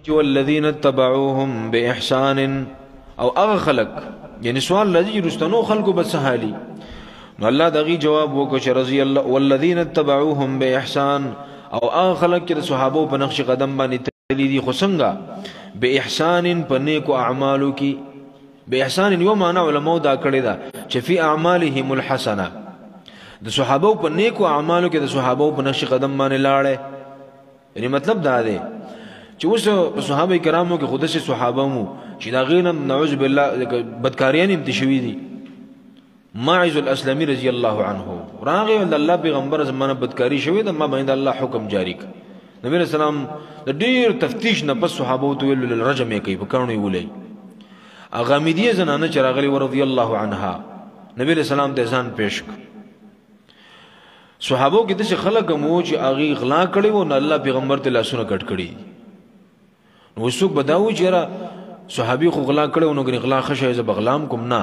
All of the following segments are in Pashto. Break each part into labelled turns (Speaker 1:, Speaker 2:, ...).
Speaker 1: والذین اتبعوهم باحسان، او هغه خلق، یعنی سوال لذي رستنو خلقو بس حالي. نو الله دغه جواب وکړ چې رضی الله والذین اتبعوهم باحسان، او هغه خلق چې صحابو په نقش قدم باندې تللی دي، خو څنګه؟ باحسان، په نیکو اعمالو کې. باحسان یو معنا علماء دا کړی دا چې فی اعمالهم الحسنه، د صحابو په نیکو اعمالو کې د صحابو په نقش قدم باندې لاړې. یعنی مطلب دا دی چې اوس په صحابه کرامو کې خود سي صحابه مو چې دا غینم نعوذ بالله بدکاریان هم تشوي دي. ماعز الاسلمي رضی الله عنه راغی د الله پیغمبر زمانه بدکاری شوی ده، ما باندې الله حکم جاری ک. نبی رسول الله د ډیر تفتیش نه پس صحابه ته ویل رجم یې کوي، په کانو یې ولي. اغامیدیه زنانه چې راغلی و رضی الله عنها، نبی رسول الله ته ځان پیش ک. صحابو کې داسې خلک مو چې هغې غلا کړې وو، نو الله پیغمبر ته لاسونه کټ کړي. نو څوک به دا وایي چې یاره صحابي خو غلا کړې وو، نو ګنې غلا ښه شی، زه به غلا هم کوم. نه،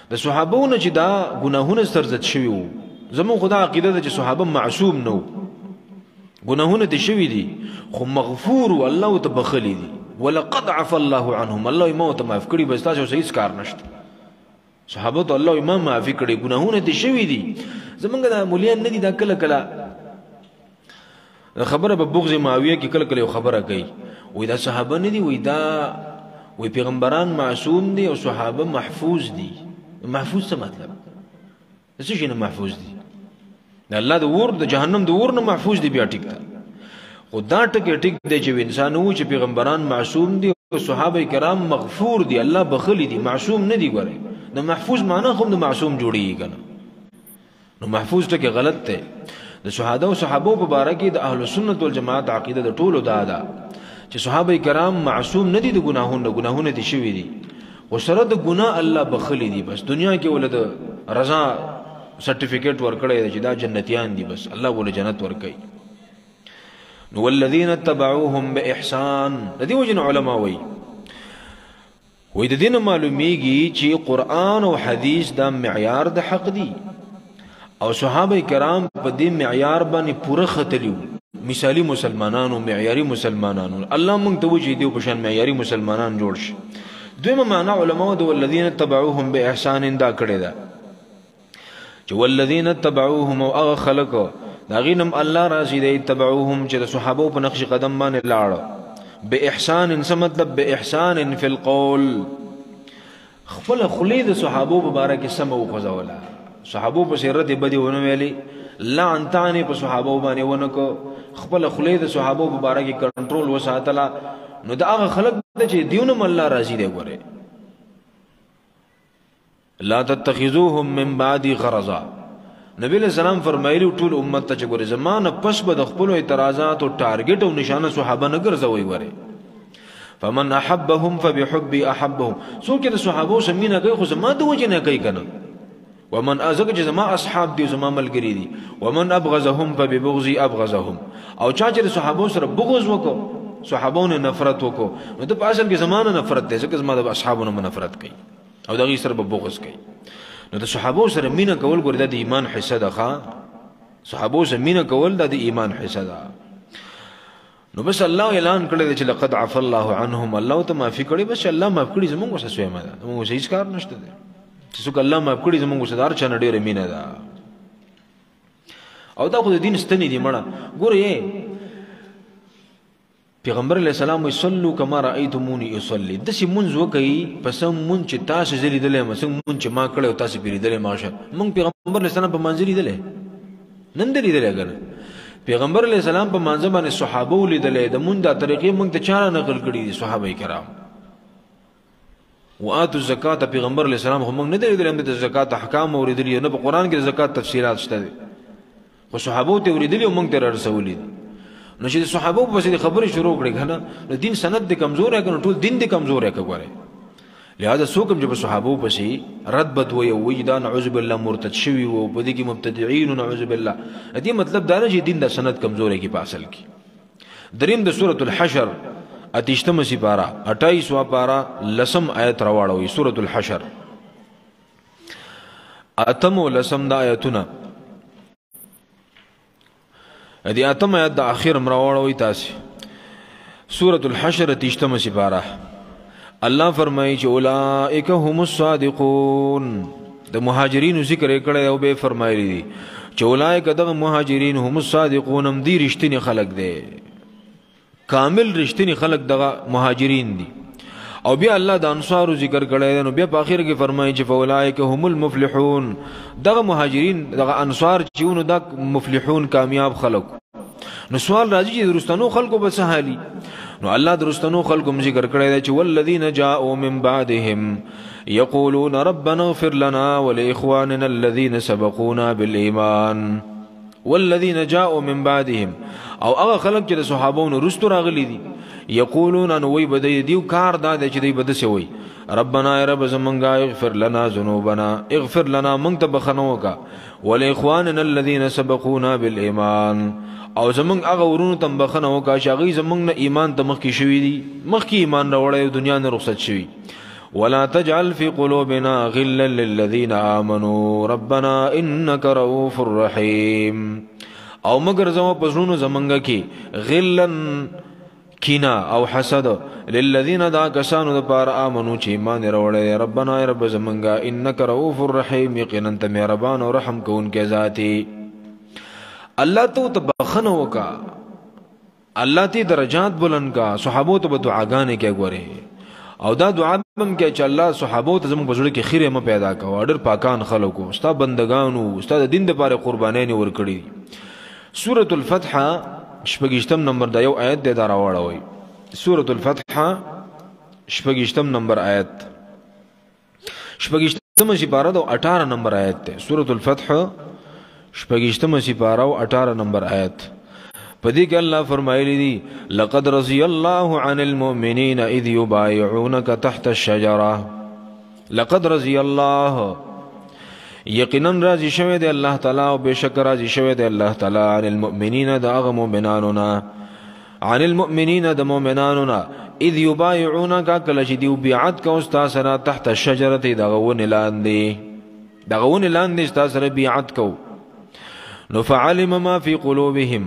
Speaker 1: د صحابو نه چې دا ګناهونه سرزد شوي وو، زموږ خو دا عقیده ده چې صحابه معصوم نه وو، ګناهونه دې شوي دي خو مغفور و، الله ورته بخښلي دي. ولقد عفا الله عنهم، الله یې ما ورته معاف کړي، بس تاسو څه هېڅ کار نشته. صحابه ته الله یې ما معافي کړي، ګناهونه دې شوي دي. زمونږ دا مولیان نه دي، دا کله کله خبره په بغض معاویه کې کله کله یو خبره کوي، وایي دا صحابه نه دي، وایي دا وایي پیغمبران معصوم دي او صحابه محفوظ دي. محفوظ څه مطلب؟ د څه شي نه محفوظ دي؟ د الله د اور، د جهنم د اور نه محفوظ دي. بیا ټیک ده، خو دا ټکی ټیک دی چې انسان وو چې پیغمبران معصوم دي او صحابه کرام مغفور دي، الله بخښلي دي، معصوم نه دي. ګورئ د محفوظ معنا خو د معصوم جوړیږي که نه، نو محفوظ ټکی غلط دی. د شهدا او صحابو په باره کې د اهل سنت والجماعت عقیده د ټولو دا ده چې صحابه کرام معصوم نه دي د ګناهونو، ګناهونه دي شوي دي، خو سره د ګناه الله بخښلي دي. بس دنیا کې ول د رضا سرټیفیکیټ ورکړی دی چې دا جنتیان دي، بس الله ول جنت ورکوي. نو والذین اتبعوهم باحسان، د دې وجې نه علما وایي، وایي د دې نه معلومیږي چې قرآن او حدیث دا معیار د حق دي، او صحابه کرام په دې معیار باندې پوره ختلي وو، مثالي مسلمانانو، معیاري مسلمانانو. الله موږ ته وجې دیو په شان معیاري مسلمانان جوړ شي. دویمه معنا علماو د والذین اتبعوهم باحسان دا کړې ده چې والذین اتبعوهم، او هغه خلک د هغې نه هم الله راضي دی، اتبعوهم چې د صحابو په نقش قدم باندې لاړه. باحسان څه مطلب؟ باحسان فی القول، خپله خولې د صحابو په باره کې سمه وخوځوله، صحابو پسې ردې بدې ونه ویلې، لعن طعن یې په صحابو باندې ونه کړ، خپله خولې د صحابو په باره کې کنټرول وساتله. نو دا هغه خلک ده چې دیونه هم الله راضي دی. ګورئ لا تتخذوهم من بعدي غرضا، نبی علیہ السلام فرمایلی ټول امت ته چې ګورئ زما نه پس به د خپلو اعتراضاتو ټارګټ او نشانه صحابه نه ګرځوئ. ګورئ فمن احبهم فبحبي احبهم، څوک چې د صحابو سره مینه کوي خو زما د وجې نه کوي که نه، ومن ځکه چې زما اصحاب دي، زما ملګري دي. ومن ابغضهم فببغضي ابغضهم، او چا چې د صحابو سره بغض وکړو، صحابو نه نفرت وکړو، نو ده په اصل کې زما نه نفرت دی، ځکه زما د اصحابو نه نفرت کوي او د هغې سره به بغض کوي. نو د صحابو سره مینه کول ګورې دا د ایمان حصه ده. ښه، صحابو سره مینه کول دا د ایمان حصه ده. نو بس الله اعلان کړی دی چې لقد عفا الله عنهم، الله ته معافي کړې، بس چې الله معاف کړي زمونږ ورسره سویمه ده، زمونږ ورسره هېڅ کار نشته دی. چې څوک الله معاف کړي زمونږ ورسره د هر چا نه ډېره مینه ده. او دا خو د دین ستنې دي مړه. ګورې پیغمبر علیه السلام وایي صلو کما رأیتموني اصلي، داسې مونځ وکړئ په څه مونځ چې تاسې زه لیدلی یم، څنګه مونځ چې ما کړی او تاسې پرې لیدلی ماشه. مونږ پیغمبر علیه السلام په مانځه لیدلی نن دی لیدلی که نه؟ پیغمبر علیه السلام په مانځه باندې صحابه ولیدلی، د مونځ دا طریقې مونږ ته چا را نقل کړي دي؟ صحابه کرام. وآتوا الزکات، پیغمبر علیه السلام خو مونږ نه دی لیدلی، هم د زکات احکام اورېدلي، نه په قرآن کې د زکات تفصیلات شته دي، خو صحابو ته اورېدلي او مونږ ته را رسولي دي. نو چې د صحابو په پسې خبرې شروع کړې که نه، نو دین سند دې کمزوری که نه، ټول دین دې کمزوری که ګورې. لہذا څوک هم چې په صحابو پسې رد بد وایي او وایي دا نعوذ بالله مرتد شوي وو، په دې کې مبتدعین نعوذ بالله، د دې مطلب دا نه چې دین دا سند کمزوری کړي په اصل کې. دریم د سورة الحشر اتیشتمه سپاره 28 پاره لسم آیت راواړوي. سورة الحشر اتم او لسم دا آیتونه، دې اتم آیت د اخر هم راواړوي تاسې. سورة الحشر 30 سپاره، الله فرمایي چې اولئک هم الصادقون. د مهاجرینو ذکر یې کړی او به یې فرمایلي دي چې اولئک دغه مهاجرین هم الصادقون، هم دي رښتیني خلک دی، کامل رښتیني خلک دغه مهاجرین دي. او بیا الله د انصارو ذکر کړی دی، نو بیا په اخر کې فرمایي چې فاولئک هم المفلحون. دغه مهاجرین دغه انصار چې ونو دا مفلحون کامیاب خلک. نو سوال راځي چې درستنو خلکو به څه حالي؟ نو الله درستنو خلکو هم ذکر کړی دی چې والذین جاءوا من بعدهم یقولون ربنا اغفر لنا ولإخواننا الذین سبقونا بالایمان. والذین جاءوا من بعدهم، او هغه خلک چې د صحابو نه وروسته راغلي دي، یقولون نو وایي به دی دیو کار دا دی چې دوی به داسې وایي ربنا ای رب زمونږه اغفر لنا ذنوبنا، اغفر لنا مونږ ته بخښنه وکړه، ولإخواننا الذین سبقونا بالایمان، او زمونږ هغه ورونو ته بخښنه وکړه چې هغوی زمونږ نه ایمان ته مخکې شوي دي، مخکې ایمان راوړی او دنیا نه رخصت شوي. ولا تجعل في قلوبنا غلا للذين آمنوا ربنا إنك رؤوف رحيم. او مگر زما په زړونو زمونږ کې غلا کینه او حسد للذین دا کسانو دپاره آمنو چې ایمان یې راوړی دی، ربنا ای رب زمونږه انک رؤوف الرحیم، یقینا ته مهربان او رحم کوونکی ذات یې. الله ته ورته بخښنه وکړه، الله ته درجات بلند کړه، صحابو ته به دعاګانې کوي ګورې، او دا دعا به هم کوي چې الله صحابو ته زموږ په زړه کې خیرې مه پیدا کوه، ډېر پاکان خلک وو، ستا بندګان وو، ستا د دین دپاره قربانیانې ورکړي دي. سورة الفتح شپږشتم نمبر دا یو آیت دی، دا راواړوئ. سورة الفتح شپږشتم نمبر آیت، شپږشتمه سپاره ده او 18 نمبر آیت دی. سورة الفتح شپږشتمه سپاره او 18 نمبر آیت، په دې کې الله فرمایلی دي لقد رضی الله عن المؤمنین اذ یبایعونک تحت الشجرة. لقد رضی الله، یقینا راضي شوی دی الله تعالی، او بېشکه راضي شوی دی الله تعالی عن المؤمنین د هغه مؤمنانو نه، عن المؤمنین د مؤمنانو نه، اذ یبایعونک کله چې دیو بیعت کو ستا سره تحت الشجرة دغه ونې لاندې، دغه ونې لاندې ستا سره بیعت کو. نو فعلم ما فی قلوبهم،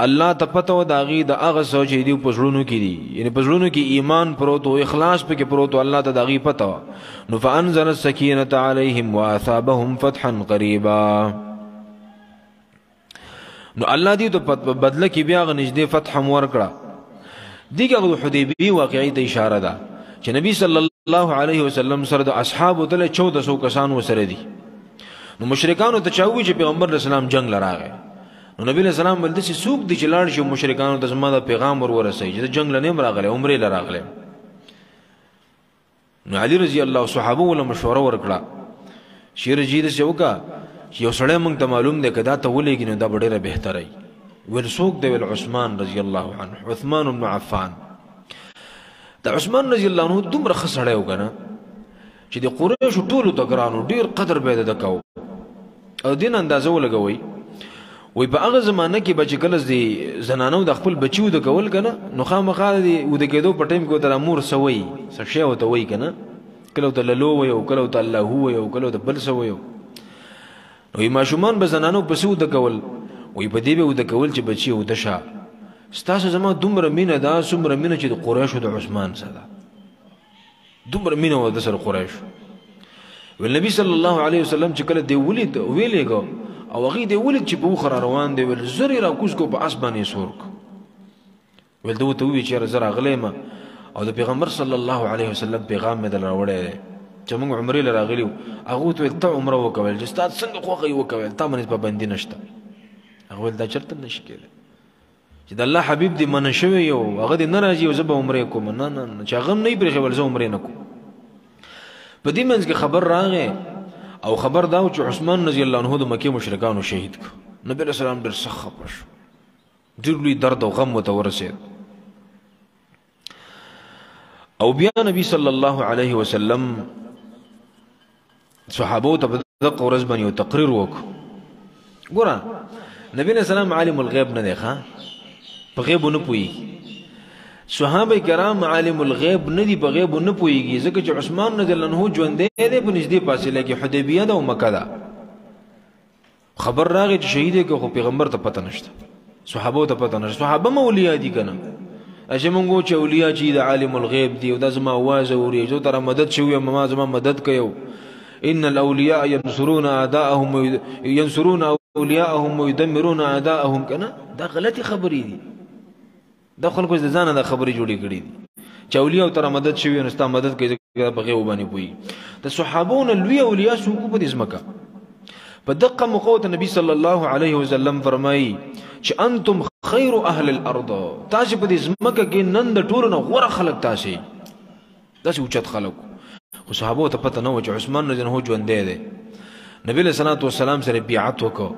Speaker 1: الله ته پته وه د هغې د هغه څه چې دیو په زړونو کې دي، یعنې په زړونو کې ایمان پروت و، اخلاص پکې پروت و، الله ته د هغې پته وه. نو فانزل السکینة علیهم واثابهم فتحا قریبا. نو الله دې ته په بدله کې بیا هغه نږدې فتح هم ورکړه. دې کې هغه د حدیبیې واقعې ته اشاره ده چې نبی صلی الله علیه وسلم سره د اصحابو تله 1400 کسان ورسره دي. نو مشرکانو ته چا وویل چې پیغمبر علیه السلام جنګ له راغی، نو نبی علیه السلام ویل داسې څوک دي چې لاړ شي مشرکانو ته زما دا پیغام ور ورسوي چې زه جنګ له نه یم راغلی، عمرې له راغلی. نو علي رضی الله صحابو له مشوره ورکړه چې رجی داسې وکړه چې یو سړی موږ ته معلوم دی که دا ته ولېږي نو دا به ډېره بهتره وي. ویل څوک دی؟ ویل عثمان رضی الله عنه، عثمان بن عفان. د عثمان رضی الله عنه دومره ښه سړی و که نه چې د قریشو ټولو ته ګران و، ډېر قدر به یې د ده کاوه. او دین اندازه ولګوئ، وایي په هغه زمانه کې به چې کله د زنانو د خپل بچي وده کول که نه، نو خامخا د وده کېدو په ټایم کې ورته دا مور څه وایي، څه شی ورته وایي که نه، کله ورته للو وایي او کله ورته الله وایي او کله ورته بل څه وایي. نو وایي ماشومان به زنانو پسې وده کول، وایي په دې به وده کول چې بچي وده شه. ستاسو زما دومره مینه ده، څومره مینه چې د قریشو د عثمان سره ده، دومره مینه وه د سره قریشو. ویل نبی صلی الله علیه وسلم چې کله دی ولید ویلېږه او هغې دی ولید چې په اوښه را روان دی، ویل زر یې راکوز کړو، په اس باندې یې سور کړو. ویل ده ورته وویل چې یاره زه راغلی یم او د پیغمبر صلی الله علیه وسلم پیغام مې درله راوړی دی چې موږ عمرې له راغلي وو. هغه ورته ویل ته عمره وکړه، ویل چې ستا څنګه خوښه یې وکړه، ویل تا باندې پابندي نشته. هغه ویل دا چېرته نه شي کېدی چې د الله حبیب دې منع شوی یو، هغه دې نه راځي او زه به عمرې کوم. نه نه نه، چې هغه هم نه یې پرېښی، ویل زه عمرې نه کوم. په دې منځ کې خبر راغی او خبر دا و چې عثمان رضی الله عنه د مکې مشرکانو شهید کړ. نبی علیه السلام ډېر سخت خفه شو، ډېر لوی درد او غم ورته ورسېد. او بیا نبی صلی الله علیه وسلم صحابو ته په دغه ورځ باندې یو تقریر وکړ. ګوره نبی علیه السلام عالم الغیب نه دی، ښه په غیبو نه پوهېږي. صحابه کرام عالم الغیب نه دي، په غیبو نه پوهېږي، ځکه چې عثمان رضی الله عنه ژوندی دی په نږدې فاصله کې، حدیبیه ده او مکه ده. خبر راغی چې شهید یې کړ، خو پیغمبر ته پته نشته، صحابو ته پته نشته. صحابه هم اولیا دي که نه، چې مونږ چې اولیاء چې د عالم الغیب دی او دا زما اواز اوري، زه تر مدد شوی ما زما مدد کوي. ان الاولیاء ينصرون اعداءهم ينصرون اولياءهم ويدمرون اعداءهم کنه، دا غلطي خبرې دي. دا خلکو د ځانه دا خبرې جوړې کړې دي چې اولیاء تر مدد شوی نو ستا مدد کوي، په غیب باندې پوي. د صحابو نه لوی اولیاء څوک په دې ځمکه؟ په دقه موقع ته نبی صلی الله علیه وسلم فرمایي چې انتم خیر اهل الارض، تاسو په دې ځمکه کې نن د ټولو نه غوره خلک تاسو، داسې اوچت خلک. خو صحابو ته پته نه وه چې عثمان رضی الله عنه ژوندی دی. نبی علیه الصلاة والسلام سره بیعت وکړ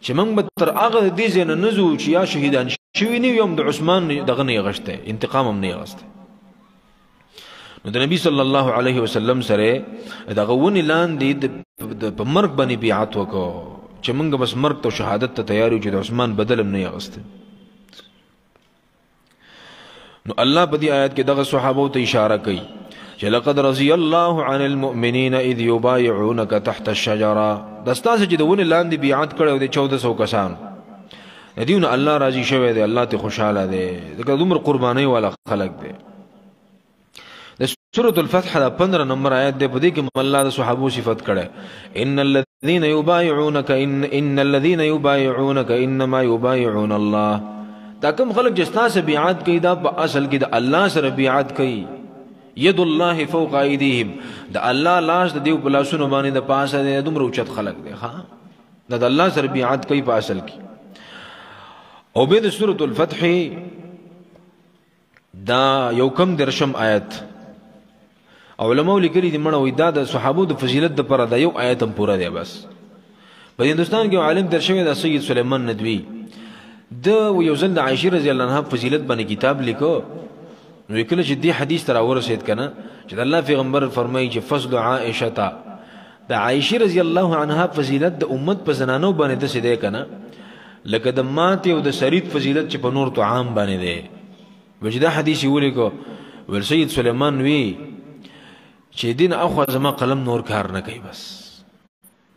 Speaker 1: چې موږ به تر هغه د دې ځای نه نه ځو چې یا شهیدان شوي نه وي، هم د عثمان دغه نه یې غوښتی، انتقام هم نه یې غوښتی. نو د نبی صلی الله علیه وسلم سره دغه ونې لاندې په مرګ باندې بیعت وکړ چې موږ بس مرګ ته شهادت ته تیار یو چې د عثمان بدل هم نه یې اخیستی. نو الله په دې آیت کې دغه صحابو ته اشاره کوي چې لقد رضی الله عن المؤمنین اذ یبایعونک تحت الشجره. دا ستاسو چې د ونې لاندې بیعت کړی دی 1400 کسان، د دې نه الله راضي شوی دی، الله ته خوشحاله دی، ځکه دومره قربانۍ والا خلک دی. د سورة الفتح دا 15 نمبر آیت دی، په دې کې الله د صحابو صفت کړی ان الذين يبايعونك ان الذين يبايعونك انما يبايعون الله. دا کوم خلک چې ستا سره بیعت کوي دا په اصل کې د الله سره بیعت کوي. ید الله فوق ایدیهم، د الله لاس د دیو په لاسونو باندې د پاسه دی، دومره اوچت خلک دی. ښه، دا د الله سره بیعت کوي په اصل کې. او به د سورة الفتح دا یو کم درشم آیت علماء لیکلي دي، مړه وایي دا د صحابو د فضیلت دپاره دا یو آیت هم پوره دی بس. په هندوستان کې یو عالم تېر شوی دا سید سلیمان ندوي، ده یو ځل د عایشې رضی الله عنها فضیلت باندې کتاب لیکو. نو کله چې دې حدیث ته راورسېد که نه چې د الله پیغمبر فرمایي چې فضل عائشه ته، د عایشې رضی الله عنها فضیلت د امت په زنانو باندې داسې دی که نه لکه د ماتې او د سرید فضیلت چې په نور طعام باندې دی. وایي چې دا حدیث یې ولیکو، ویل سید سلیمان وی چې دین اخوا زما قلم نور کار نه کوي بس.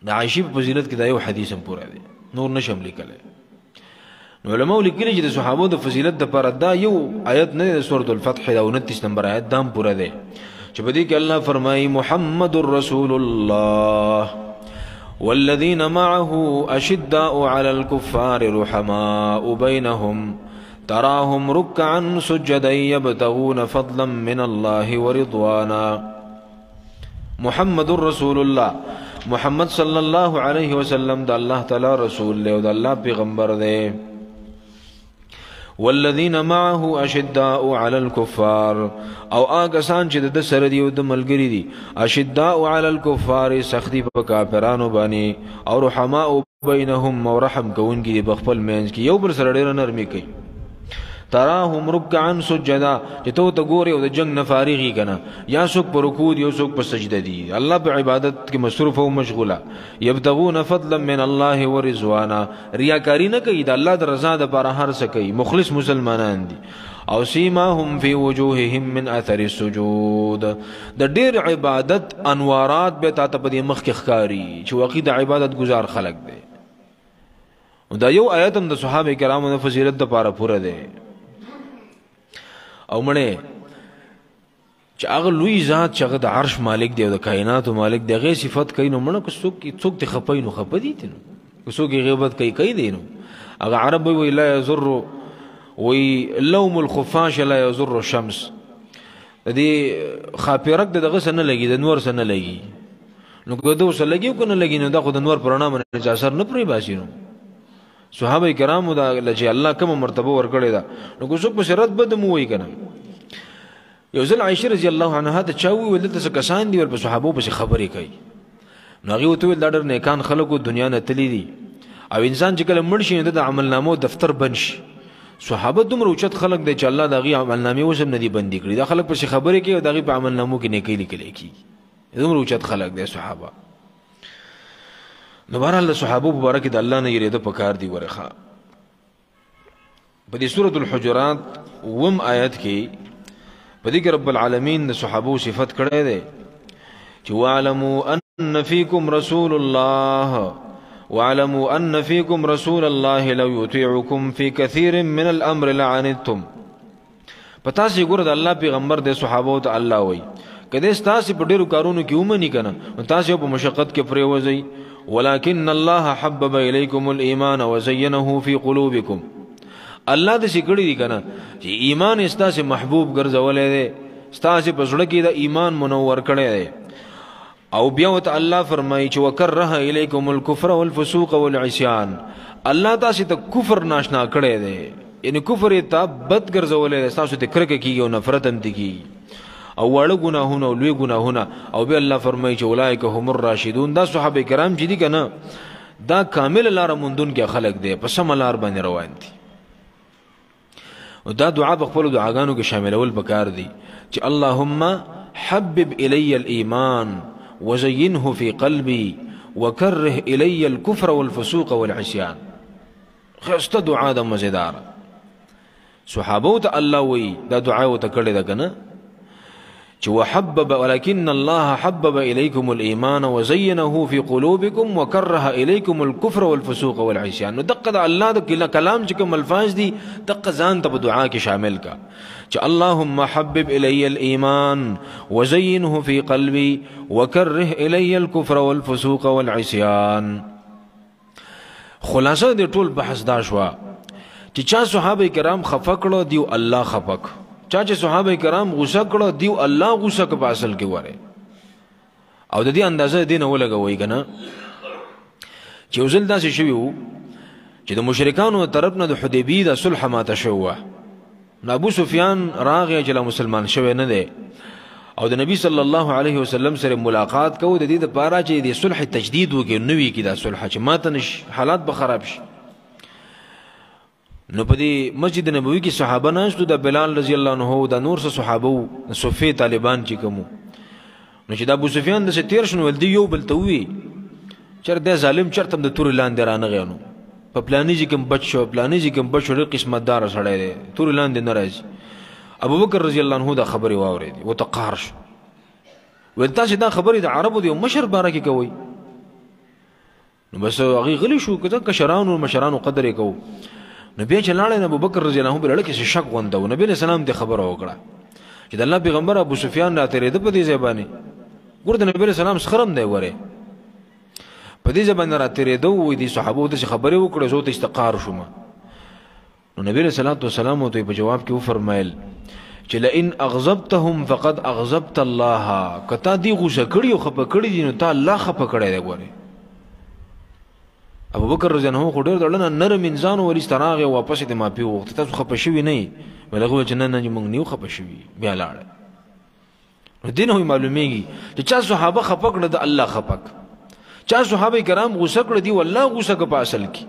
Speaker 1: د عایشې په فضیلت کې دا یو حدیث هم پوره دی، نور نشم لیکلی. نو علماو لیکلي چې د صحابو د فضیلت دپاره دا یو آیت نه دی د سورة الفتح دا 29 نمبر آیت دا هم پوره دی چې په دې کې الله فرمایي محمد رسول الله والذین معه اشداء علی الكفار رحماء بینهم تراهم رکعا سجدا یبتغون فضلا من الله ورضوانا. محمد رسول الله، محمد صلی الله علیه وسلم د الله تعالی رسول دی او د الله پیغمبر دی. والذین معه اشداء علی الكفار، او هغه کسان چې د سره دی او د ملګری دي، اشداء علی الكفار سختی په کافرانو باندې، او رحماء بینهم او رحم کوونکي دي په خپل منځ کې، یو بل سره ډېره نرمي کوي. تراهم رکعا سجدا، چې ته ورته ګورې او د جنګ نه فارغي که نه، یا څوک په رکوع دي او څوک په سجده دي، الله په عبادت کې مصروف او مشغوله. یبتغون فضلا من الله ورضوانا، ریاکاري نه کوي، د الله د رضا دپاره هر څه کوي، مخلص مسلمانان دي. او سیماهم فی وجوههم من اثر السجود، د ډېر عبادت انوارات به تا ته په دې مخ کې ښکاري چې واقعي د عبادت ګزار خلک دی. دا یو آیت هم د صحابه کرامو د فضیلت دپاره پوره دی. او مړی چې هغه لوی ذات چې هغه د عرش مالک دی او د کائناتو مالک دی، هغې صفت کوي، نو مړه که څوک دې خفه وي نو خفه دي ترې، نو که څوک یې غیبت کوي کوي دی. نو هغه عرب وایي لا یضر، وایي لوم الخفاش لا یضر الشمس، د دې خاپېرک د دغه څه نه لګي، د نور څه نه لګي، نو که د ورسره لګي او که نه لګي نو دا خو د نور په رڼا باندې چې اثر نه پرې باسي. نو صحابه کرامو دا چې الله کومه مرتبه ورکړې ده، نو که څوک پسې رد بد هم ووایي که نه. یو ځل عایشه رضی الله عنها ته چا وویل دلته څه کسان دي ور په صحابو پسې خبرې کوي، نو هغې ورته وویل دا ډېر نیکان خلک دنیا نه تللي دي، او انسان چې کله مړ شي نو د عملنامو دفتر بند شي. صحابه دومره اوچت خلک دی چې الله د هغې عملنامې اوس هم نه دي بندې کړي، دا خلک پسې خبرې کوي او د هغې په عملنامو کې نیکۍ لیکلی کېږي، دومره اوچت خلک دی صحابه. نو بهرحال د صحابو په باره کې د الله نه یېرېده پکار دي. ورخه په دې سورة الحجرات اووم آیت کې په دې کې رب العالمین د صحابو صفت کړی دی چې واعلموا ان فیکم رسول الله، واعلموا ان فیکم رسول الله لو یطیعکم فی کثیر من الامر لعنتم. په تاسې ګوره د الله پیغمبر د صحابو ته الله وایي که دی ستاسې په ډېرو کارونو کې ومني که نه نو تاسې په مشقت کې پرېوځئ. ولكن الله حبب إليكم الإيمان وزينه في قلوبكم. الله داسې کړي دي که نه چې ایمان یې ستاسې محبوب ګرځولی دی، ستاسې په زړه کې د ایمان منور کړی دی. او بیا ورته الله فرمایي چې وکره الیکم الکفر والفسوق والعصیان. الله تاسې ته کفر ناشنا کړی دی، یعنی کفر یې ته بد ګرځولی دی، ستاسو ته کرکه کېږي او نفرت هم ترې کېږي، او واړه ګناهونه او لوی ګناهونه. او بیا الله فرمایي چې اولئک هم الراشدون. دا صحابه کرام چې دي که نه دا کامله لاره موندونکي خلک دی، په سمه لار باندې روان دي. او دا دعا په خپلو دعاګانو کې شاملول پکار دي چې اللهم حبب الی الایمان وزینه فی قلبی وکره الی الکفر والفسوق والعصیان. ښایسته دعا ده، مزیداره. صحابو ته الله وایي دا دعا یې ورته کړې ده که نه چې وحبب ولكن الله حبب إليكم الإيمان وزينه في قلوبكم وكره إليكم الكفر والفسوق والعصيان. نو دقه د الله د کلام چې کوم الفاظ دي دقه ځان ته په دعا کې شامل کا چې اللهم حبب إلي الإيمان وزينه في قلبي وكره إلي الكفر والفسوق والعصيان. خلاصه د ټول بحث دا شوه چې چا صحابه کرام خفه کړو دیو الله خفه کړو، چا چې صحابه کرام غوسه کړو دیو الله غوسه کړو په اصل کې وره. او د دې اندازه دې نه ولګوئ که نه چې یو ځل داسې شوي وو چې د مشرکانو طرف نه د حدیبیې د صلح ماته شوې وه. نو ابو سفیان راغی چې لا مسلمان شوی نه دی، او د نبی صلی الله علیه وسلم سره ملاقات کوو د دې دپاره چې د صلح تجدید وکړي، نوي کړي دا صلح چې ماته نه شي، حالات به خراب شي. نو په دې مسجد نبوي کې صحابه ناست وو، د بلال رضی الله عنه د نور څه صحابه وو، صفې طالبان چې کوم وو. نو چې د ابو سفیان داسې تېر شو نو ویل دی یو بل ته ووایي چېرته دی ظالم چېرته هم د تورې لاندې رانغی، نو په پلاني ځای کې هم بچ شو، پلاني ځای کې هم بچ شو، ډېر قسمتداره سړی دی، تورې لاندې نه راځي. ابوبکر رضی الله عنه دا خبرې واورېدې، ورته قهر شو، ویل تاسې دا خبرې د عربو د یو مشر باره کې کوئ؟ نو بس هغوی غلي شو، که ځکه کشرانو مشرانو قدر یې کوو. نو بیا چې لاړی نو ابوبکر رضی الله عنه په لړ کې څه شک غونده و. نبي علیه السلام دې خبره وکړه چې د الله پیغمبر ابو سفیان را تېرېده په دې ځای باندې، ګوره د نبي علیه السلام سخرم دی، ګورې په دې ځای باندې را تېرېده وایي دې صحابو داسې خبرې وکړې زه ورته استقار شوم. نو نبي علیه الصلاة والسلام ورته په جواب کې وفرمیل چې لئن اغضبتهم فقد اغضبت الله، که تا دې غوسه کړي او خفه کړي دي نو تا الله خفه کړی دی. ګورې ابوبکر رضی الله عنه خو ډېر د ړنه نرم انسان و، وروسته راغی او واپس یې د معافي وغوښته، تاسو خفه شوي نه یئ؟ ویل هغه وویل چې نه نه موږ نه یو خفه شوي. بیا لاړی. نو دې نه معلومیږي چې چا صحابه خفه کړه د الله خفه کړه، چا صحابه کرام غوسه کړه دی والله غوسه کړه په اصل کې.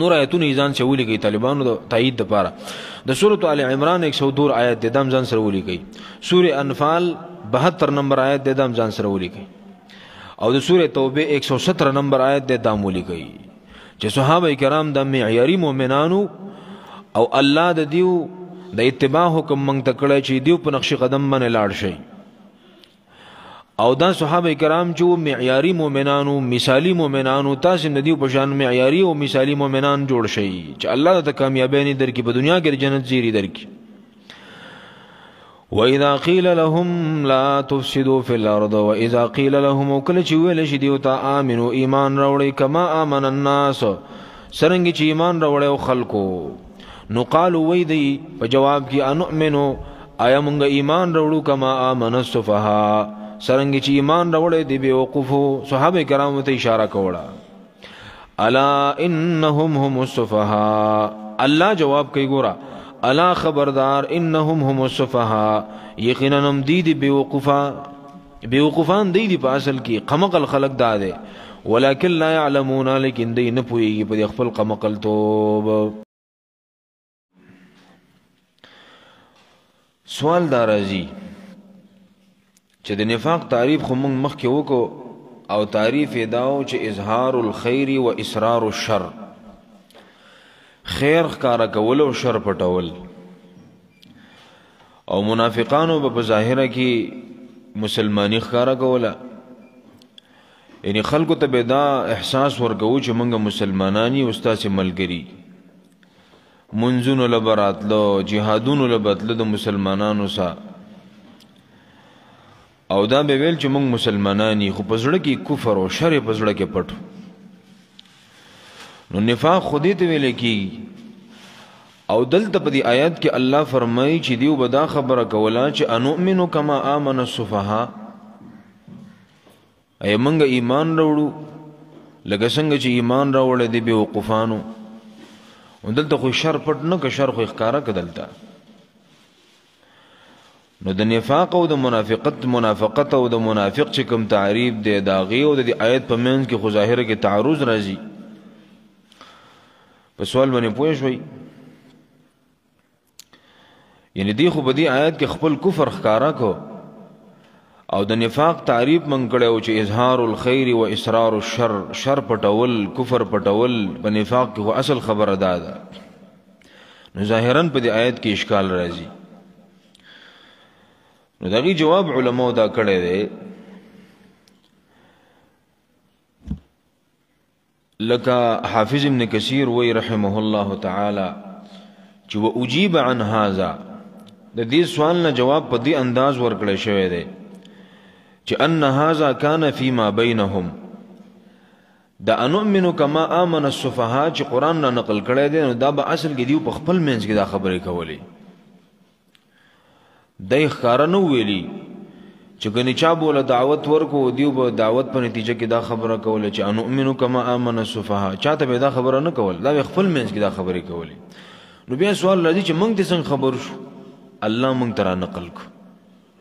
Speaker 1: نور آیتونه یې ځان سره ولیکئ طالبانو د تایید دپاره. د سورة آل عمران 102 آیت دی، دا هم ځان سره ولیکئ. سورة انفال 72 نمبر آیت دی، دا هم ځان سره ولیکئ. او د سورة توبې 117 نمبر آیت دی، دا هم ولیکئ چې صحابه کرام د معیاري مؤمنانو او الله د دیو د اتباع حکم موږ ته کړی چې دیو په نقش قدم باندې لاړ شئ. او دا صحابه کرام چې معیاري مؤمنانو، مثالي مؤمنانو، تاسې د دیو په شان معیاري او مثالي مؤمنان جوړ شئ چې الله درته کامیابۍ نه درکړي، په دنیا کې د جنت زیری درکړي. وَإِذَا قِيلَ لَهُمْ لَا تُفْسِدُوا فِي الْأَرْضِ وَإِذَا قِيلَ لَهُمْ کله چې وویل شي دیو ته آمنو ایمان راوړئ کما آمن الناس، څرنګه چې ایمان راوړی او خلکو، نو قالو وایي دی په جواب کې انؤمنو، آیا مونږ ایمان راوړو کما آمن السفهاء، څرنګه چې ایمان راوړی دی بېوقوفو. صحابه کرامو ته اشاره کوله. الا انهم هم السفهاء، الله جواب کوي ګوره الا خبردار انهم هم السفهاء، یقینا هم دی دی بېوقوفا، بېوقوفان دی دی په اصل کې قمقل خلق دا دی، ولكن لا يعلمون، لیکن دی نه پوهېږي په دې خپل قمقلتوب. سوال دا راځي چې د نفاق تعریف خو موږ مخکې وکړو، او تعریف یې دا و چې اظهار الخیر و اسرار الشر، خیر ښکاره کول او شر پټول. او منافقانو به په ظاهره کې مسلماني ښکاره کوله، یعنی خلکو ته به دا احساس ورکوو چې موږ مسلمانان یو، ستاسې ملګري. منځونو له به راتلو، جهادونو له به تلو د مسلمانانو سره، او دا به ویل چې موږ مسلمانان یو، خو په زړه کې کفر او شر په زړه کې پټ. نو نفاق خو دې ته ویل کېږي. او دلته په دې آیات کې الله فرمایي چې دیو به دا خبره کوله چې انؤمن کما آمن السفهاء، ایا موږ ایمان راوړو لکه څنګه چې ایمان راوړی دی بې وقوفانو؟ نو دلته خو شر پټ نه که، شر خو یې ښکاره که دلته. نو د نفاق او د منافقت او د منافق چې کوم تعریف دی د هغې او د دې آیت په منځ کې خو ظاهره کې تعارض راځي. په سوال باندې پوه شوئ؟ یعنی دی خو په دې آیت کې خپل کفر ښکاره کو، او د نفاق تعریف من کړی و چې اظهار الخیر و اسرار الشر، شر پټول، کفر پټول په نفاق کې خو اصل خبره دا ده. نو ظاهراً په دې آیت کې اشکال راځي. نو د هغې جواب علماو دا کړی دی، لکه حافظ ابن کثیر وی رحمه الله تعالی چې و اجیب عن هذا، د دې سوال نه جواب په دې انداز ورکړی شوی دی چې ان هذا کان فيما بینهم، د انؤمن کما آمن السفهاء چې قرآن نه نقل کړی دی، نو دا به اصل کې دیو په خپل منځ کې دا خبرې کولې. دی ښکاره نه ویلي چې ګنې چا به له دعوت ورکو، دیو به دعوت په نتیجه کې دا خبره کوله چې انؤمن کما آمن السفهاء، چا ته به دا خبره نه کول، دا به خپل منځ کې دا خبرې کولې. نو بیا سوال راځي چې موږ دې څنګه خبر شو؟ الله موږ ته را نقل کړو،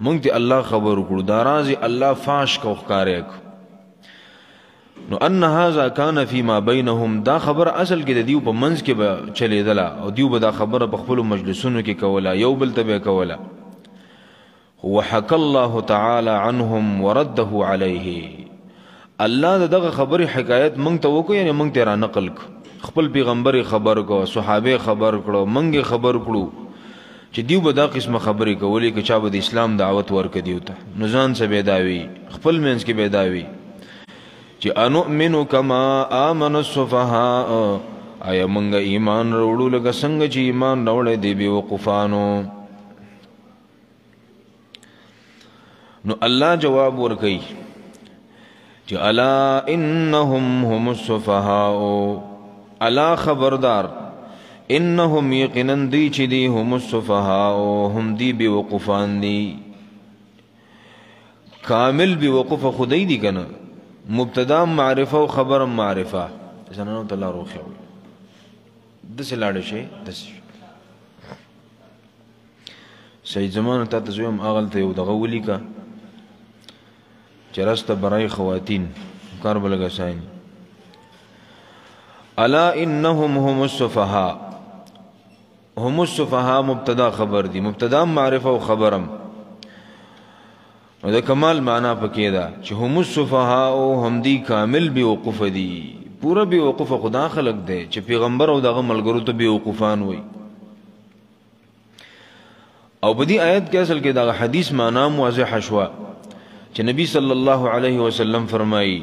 Speaker 1: موږ ته الله خبر کړو، دا راز الله فاش کو، ښکاره کړو. نو ان هذا کان فيما بینهم، دا خبره اصل کې د دیو په منځ کې به چلیدله، او دیو به دا خبره په خپلو مجلسونو کې کوله، یو بل ته به کوله. وحکى الله تعالی عنهم ورده علیه، الله د دغه خبرې حکایت موږ ته وکړو، یعنی موږ ته را نقل کړو، خپل پیغمبر یې خبر کړو، صحابه خبر کړو، موږ یې خبر کړو چې دیو به دا قسمه خبرې کولې که چا به د اسلام دعوت ورکړ دیو ته، نو ځان څه به دا وي، خپل منځ کې به دا وي چې انؤمن کما آمن السفهاء، آیا موږ ایمان راوړو لکه څنګه چې ایمان راوړی دی بې وقوفانو؟ نو الله جواب ورکوي چې الا انهم هم السفهاء، الا خبردار، انهم یقینا دی چې دی هم السفهاء، هم دی بې وقوفان دي. کامل بې وقوفه خدای دی که نه، مبتدا معرفه او خبر معرفه. زنانو ته لار وښیوئ، داسې لاړې شئ، داسې شئ. سید زمان تا ته زه وایم هغلته یو دغه ولیکه چې راسته برای خواتین، کار به لږ اسان. الا انهم هم السفهاء، هم السفهاء مبتدا خبر دی، مبتدا معرفه او خبرم. نو د کمال معنا پکې ده چې هم السفهاء هم دی کامل بې وقوفه دي، پوره بې وقوفه خدا خلق دی چې پیغمبر او دغه ملګرو ته بې وقوفان وایي. او په دې آیت کې اصل کې دغه حدیث معنا هم واضحه شوه چې نبی صلی الله علیه وسلم فرمایي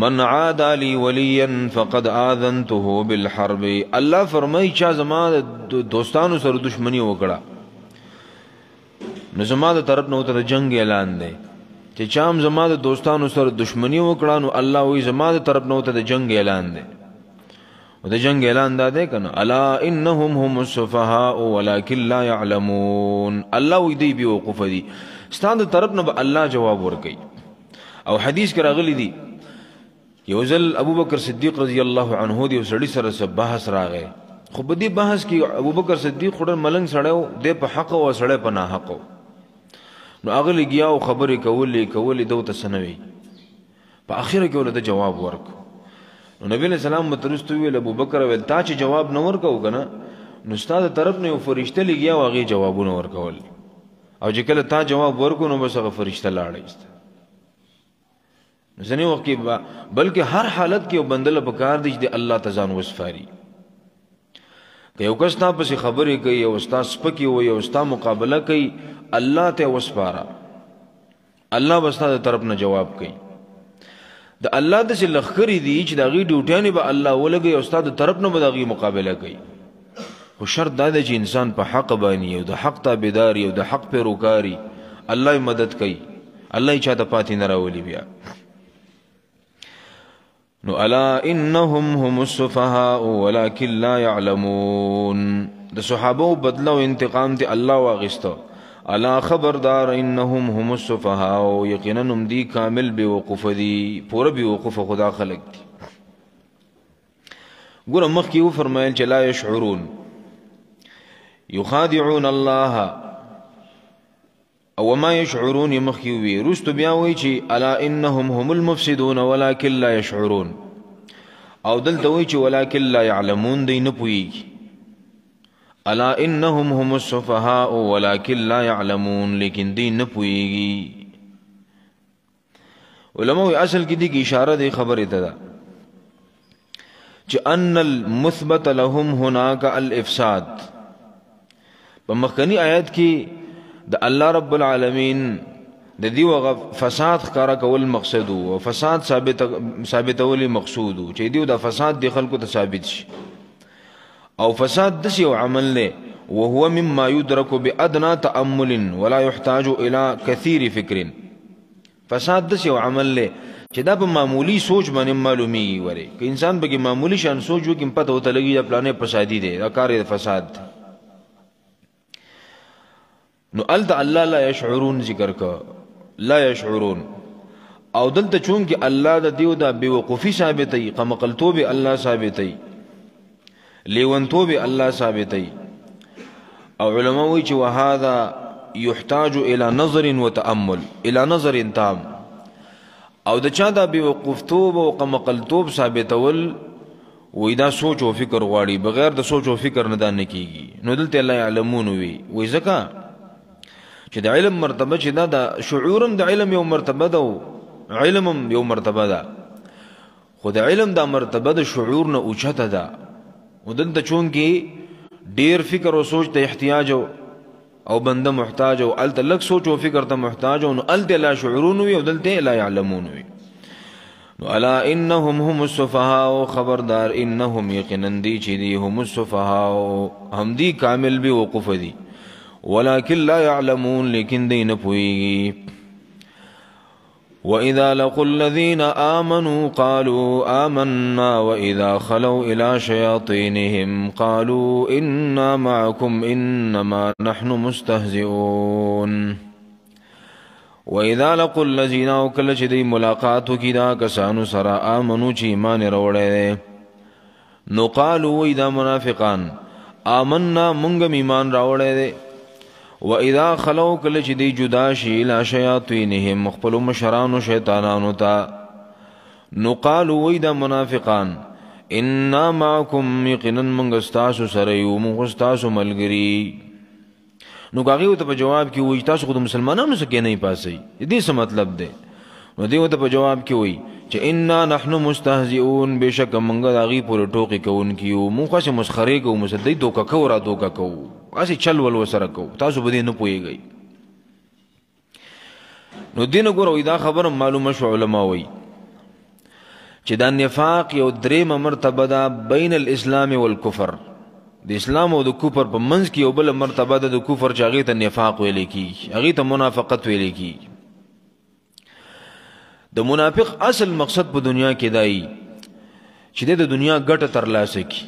Speaker 1: من عاد لي وليا فقد آذنته بالحرب. الله فرمایي چا زما دوستانو سره دښمني وکړه نو زما د طرف نه ورته د جنګ اعلان دی، چې چا هم زما د دوستانو سره دښمني وکړه نو الله وایي زما د طرف نه ورته د جنګ اعلان دی. او د جنګ اعلان دا دی که نه، الا انهم هم السفهاء ولكن لا يعلمون. الله وایي دوی بې وقوفه دي، ستا د طرف نه به الله جواب ورکوي. او حدیث کې راغلي دي یو ځل ابوبکر صدیق رضی الله عنه د یو سړي سره څه بحث راغی، خو په دې بحث کې ابوبکر صدیق خو ډېر ملنګ سړی و، دی په حق و سړی په ناحق و. نو هغه لګیا او خبرې کولې کولې، ده ورته څه نه وي. په اخره کې ورته جواب ورکړ. نو نبی علیہ السلام به وروسته وویل ابوبکر ویل تا چې جواب نه ورکوو که نه نو ستا د طرف نه یو فرشته لګیا او هغې جوابونه ورکول، او چې کله تا جواب ورکړو نو بس هغه فرشته لاړه ایسته. ځینې وخت کې بلکې هر حالت کې یو بنده له پکار دی چې د الله ته ځان وسپاري. که یو کس تا پسې خبرې کوي او ستا سپکې وایي او ستا مقابله کوي، الله ته یې وسپاره، الله به ستا د طرف نه جواب کوي. د الله داسې لښکرې دي چې د هغې ډیوټیانې به الله ولګوي او ستا د طرف نه به د هغې مقابله کوي. خو شرط دا دی چې انسان په حق باندې او د حق تابعداري او د حق پیروکاري، الله یې مدد کوي، الله یې چاته پاتې نه راولي بیا. نو الا انهم هم السفهاء ولكن لا يعلمون. د صحابه بدله او انتقام دی الله واغسته. الا خبردار انهم هم السفهاء، یقینا هم دی کامل بے وقوف دی، پوره بے وقوف خدا خلق دی. ګوره مخکې وفرمایل چې لا يشعرون يخادعون الله او ما يشعرون، مخکې وي. وروسته بیا وایي چې الا انهم هم المفسدون ولكن لا يشعرون، او دلته وایي چې ولكن لا يعلمون، دی نه پوهېږي. الا انهم هم السفهاء ولكن لا يعلمون، لیکن دی نه پوهېږي. علماء اصل کې دې کې اشاره دی خبرې ته ده چې ان المثبت لهم هناك الافساد. په مخکني آیت کې د الله رب العالمین د دې وغه فساد ښکاره کول مقصد وو، او فساد ثابتول مقصود وو چې دیو د فساد د خلکو ته ثابت شي. او فساد داسې یو عمل دی وهو مما يدرك بأدنى تأمل ولا يحتاج إلى كثير فکر. فساد داسې یو عمل دی چې دا په معمولي سوچ باندې معلومیږي. ورې که انسان پکې معمولي شان سوچ وکړي پته ورته لګي دا پلانې فسادي دی، دا کار یې فساد دی. نو هلته الله لا یشعرون ذکر که، لا یشعرون. او دلته چونکې الله د دیو دا بېوقوفي ثابتوي، قمقلتوب یې الله ثابتوي، لیونتوب یې الله ثابتوي. او علما وایي چې وهذا يحتاج الى نظر وتأمل، الى نظر تام. او د چا دا بېوقوفتوب او قمقلتوب ثابتول وایي دا سوچ او فکر غواړي، بغیر د سوچ او فکر نه دا نه کېږي. نو دلته لا یعلمون وي، وایي ځکه چې د علم مرتبه چې دا د شعور هم د علم یو مرتبه ده او علم هم یو مرتبه ده، خو د علم دا مرتبه د شعور نه اوچته ده. او دلته چونکې ډېر فکر او سوچ ته احتیاج او بنده محتاج او هلته لږ سوچ او فکر ته محتاج او، نو هلته لا شعورون وي او دلته لا یعلمون وي. نو الا انهم هم السفهاء، خبردار انهم یقینا دي چې دي هم السفهاء، هم دي کامل بې وقوف دي، ولكن لا يعلمون، لیکن دی نه پوهېږي. وإذا لقوا الذين آمنوا قالوا آمنا وإذا خلوا إلى شياطينهم قالوا إنا معكم إنما نحن مستهزئون. وإذا لقوا الذين، او کله چې دی ملاقات وکړي دا کسانو سره آمنو چې ایمان یې راوړی دی، نو قالوا وایي دا منافقان آمنا، مونږ هم ایمان راوړی دی. وإذا خلو، کله چې دی جدا شي إلى شياطينهم، خپلو مشرانو شیطانانو ته، نو قالوا وایي دا منافقان إنا معكم، یقینا مونږ ستاسو سره یو، مونږ ستاسو ملګري. نو که هغې ورته په جواب کې وایي تاسو خو د مسلمانانو څخه کښېنئ پاڅئ، د دې څه مطلب دی؟ نو دی ورته په جواب کې وایي چې إنا نحن مستهزئون، بېشکه مونږ د هغې پورې ټوقې کوونکي یو، مونږ خو هسې مسخرې کوو، مثلا دی دوکه کوو را دوکه کوو، هسې چل ول ورسره کوو، تاسو به دې نه پوهېږئ. نو دې نه ګوره وایي دا خبره معلومه شوه. علما وایي چې دا نفاق یو درېیمه مرتبه ده بین الاسلام والکفر. د اسلام او د کفر په منځ کې یو بله مرتبه ده د کفر چې هغې ته نفاق ویلی کېږي، هغې ته منافقت ویلی کېږي. د منافق اصل مقصد په دنیا کې دی چې دی د دنیا ګټه ترلاسه کړي،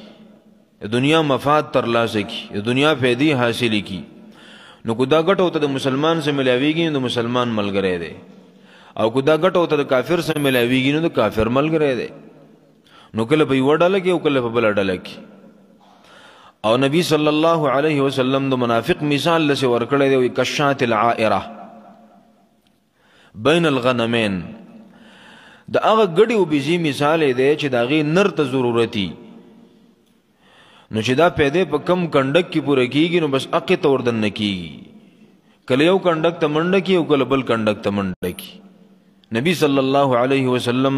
Speaker 1: د دنیا مفاد ترلاسه کړي، د دنیا فایدې حاصلې کړي. نو که دا ګټه ورته د مسلمان سره ملاویږي نو د مسلمان ملګری دی، او که دا ګټه ورته د کافر سره ملاویږي نو د کافر ملګری دی. نو کله په یوه ډله کې او کله په بله ډله کې. او نبی صلی الله علیه وسلم د منافق مثال داسې ورکړی دی، وایي کشات العائره بین الغنمین. د هغه ګډې او بیزې مثال یې دی چې د هغې نر ته ضرورتي، نو چې دا پیدې په کم کنډک کې پوره کېږي نو بس هقې ته وردننه کېږي، کله یو کنډک ته منډه کړي او کله بل کنډک ته منډه کړي. نبی صلی الله علیه وسلم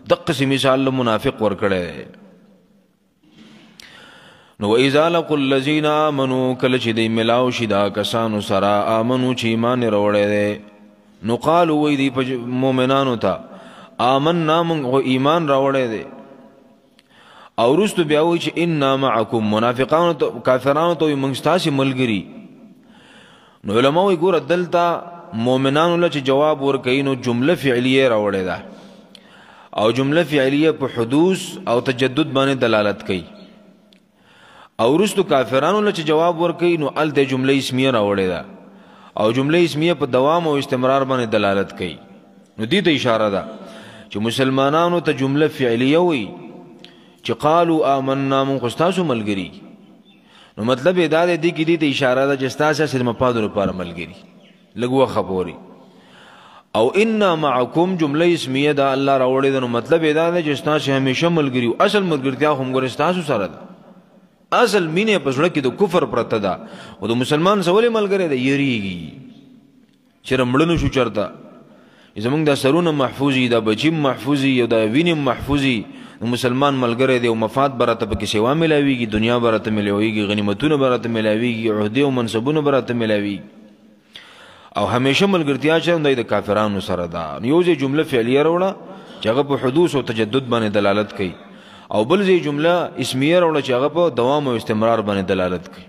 Speaker 1: دقسې مثال له منافق ورکړی دی. نو وإذا لقوا الذين آمنوا، کله چې دی ملاو شي دا کسانو سره آمنو چې ایمان یې راوړی دی، نو قالو وایي دی په مؤمنانو ته آمنا، مونږ خو ایمان راوړی دی. او وروسته بیا وایي چې انا معکم، منافقانو ته کافرانو ته وایي موږ ستاسې ملګري. نو علما وایي ګوره دلته مؤمنانو له چې جواب ورکوي نو جمله فعلیه راوړې ده، او جمله فعلیه په حدوث او تجدد باندې دلالت کوي. او وروسته کافرانو له چې جواب ورکوي نو هلته جمله اسمیه راوړې ده، او جمله اسمیه په دوام او استمرار باندې دلالت کوي. نو دې ته اشاره ده چې مسلمانانو ته جمله فعلیه وایي چې قالو آمنا، مونږ خو ستاسو ملګري. نو مطلب یې دا دی، دې کې دې ته اشاره ده چې ستاسو اصل مفادو لپاره ملګري لږ وخت پورې. او انا معکم جمله اسمیه ده الله راوړې ده، نو مطلب یې دا دی چې ستاسو همیشه ملګري، اصل ملګرتیا خو موږ ستاسو سره ده، اصل مینه په زړه کې د کفر پرته ده. خو د مسلمان سره ولې ملګری دی؟ یریږي چې مړه نه شو چېرته، زمونږ دا سرونه محفوظي، دا بچي محفوظي، او دا وینې محفوظي. نو مسلمان ملګری دی او مفاد به راته پکې سیوا میلاویږي، دنیا به راته میلاویږي، غنیمتونه به راته میلاویږي، عهدې او منصبونه به راته میلاویږي، او همیشه ملګرتیا چې دی د کافرانو سره ده. نو یو ځای جمله فعلیه راوړه چې هغه په حدوث او تجدد باندې دلالت کوي، او بل ځای جمله اسمیه راوړه چې هغه په دوام او استمرار باندې دلالت کوي.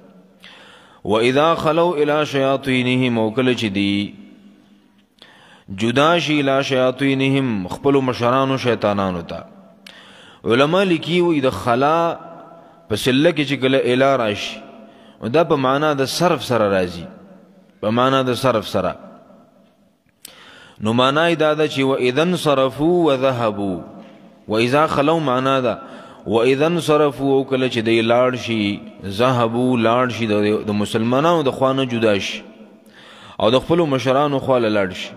Speaker 1: واذا خلو الی شیاطینهم، او کله چې دی جدا شي الی شیاطینهم، خپلو مشرانو شیطانانو ته. علما لیکي وایي د خلا په سله کې چې کله الی راشي نو دا په معنا د صرف سره راځي، په معنا د صرف سره. نو معنا یې دا ده چې واذا انصرفوا وذهبوا، واذا خلو معنا ده واذا انصرفوا، او کله چې دی لاړ شي، ذهبوا لاړ شي، د مسلمانانو د خوا نه جدا شي او د خپلو مشرانو خوا له لاړ شي.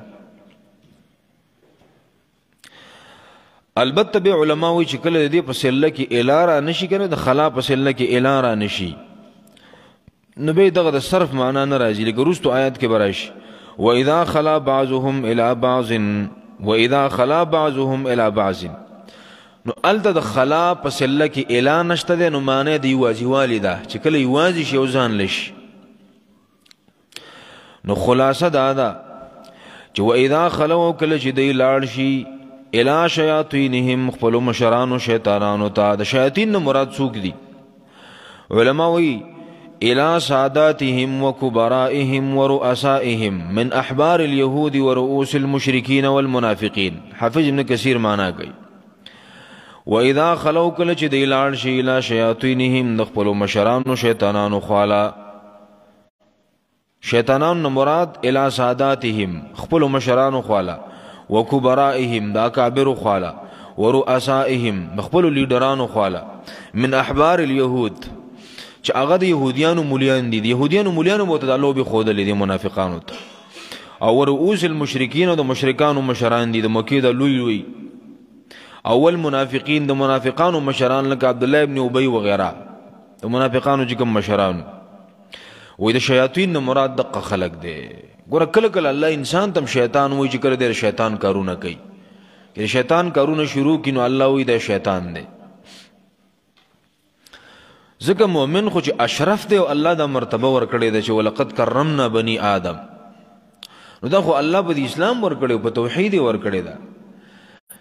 Speaker 1: البته به علما وایي چې کله د دې په سله کې اله را نه شي که نه، د خلا په سله کې اله را نه شي، نو بیا دغه د صرف معنا نه راځي، لکه وروستو آیات کې به راشي واذا خلا بعضهم الی بعض، واذا خلا بعضهم الی بعض. نو هلته د خلا په سله کې اله نشته دی، نو معنی د یوازېوالي ده چې کله یوازې شي او ځان له شي. نو خلاصه دا ده چې واذا خلو، کله چې دی لاړ شي الی شیاطینهم، خپلو مشرانو شیطانانو ته. د شیاطین نه مراد څوک دي؟ علما وایي الی ساداتهم وکبرائهم ورؤسائهم من احبار اليهود ورؤوس المشرکین والمنافقین. حافظ ابن کثیر معنا کوي واذا خلو، کله چې دی لاړ شي الی شیاطینهم، د خپلو مشرانو شیطانانو خواله. شیطانانو نه مراد الی ساداتهم، خپلو مشرانو خواله، وکبرائهم، د اکابرو خواله، ورؤسائهم، د خپلو لیډرانو خواله، من احبار اليهود، چې هغه د یهودیانو مولیان دي، د یهودیانو مولیانو به ورته دا لوبې ښودلې دي منافقانو ته، او ورؤوس المشرکین، او د مشرکانو مشران دي، د مکې د لوی لوی، اول منافقین، د منافقانو مشران لکه عبدالله ابن ابی وغیره، د منافقانو چې کوم مشرانو. وایي د شیاطین نه مراد دقه خلک دی. ګوره کله کله الله انسان ته هم شیطان وایي چې کله دی شیطان کارونه کوي، چې شیطان کارونه شروع کړي نو الله وایي دا شیطان دی. ځکه مؤمن خو چې اشرف دی او الله دا مرتبه ورکړې ده چې ولقد کرمنا بني آدم، نو دا خو الله په اسلام ورکړی او په توحید یې ورکړې ده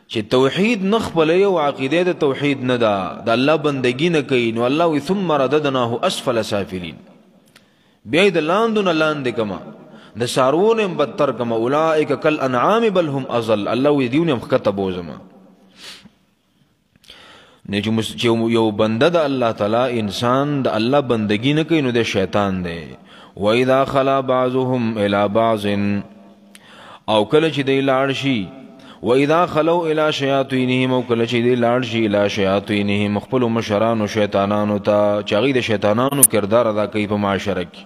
Speaker 1: چې توحید نه خپلوي او عقیده د توحید نه ده، د الله بندګي نه کوي، نو الله وایي ثم رددناه اسفل سافلین، بیا یې د لاندو نه لاندې کما، د څاروو نه هم بدتر کما، اولئک کالانعام بل هم اضل. الله وایي دیو نه هم ښکته بوځمه. نه چې یو بنده د الله تعالی انسان د الله بندګي نه کوي نو د شیطان دی. واذا خلا بعضهم الی بعض، او کله چې دی لاړ شي، واذا خلو الی شیاطینهم، او کله چې دی لاړ شي الی شیاطینهم، خپلو مشرانو شیطانانو ته، چې هغوی د شیطانانو کردار ادا کوي په معاشره کې.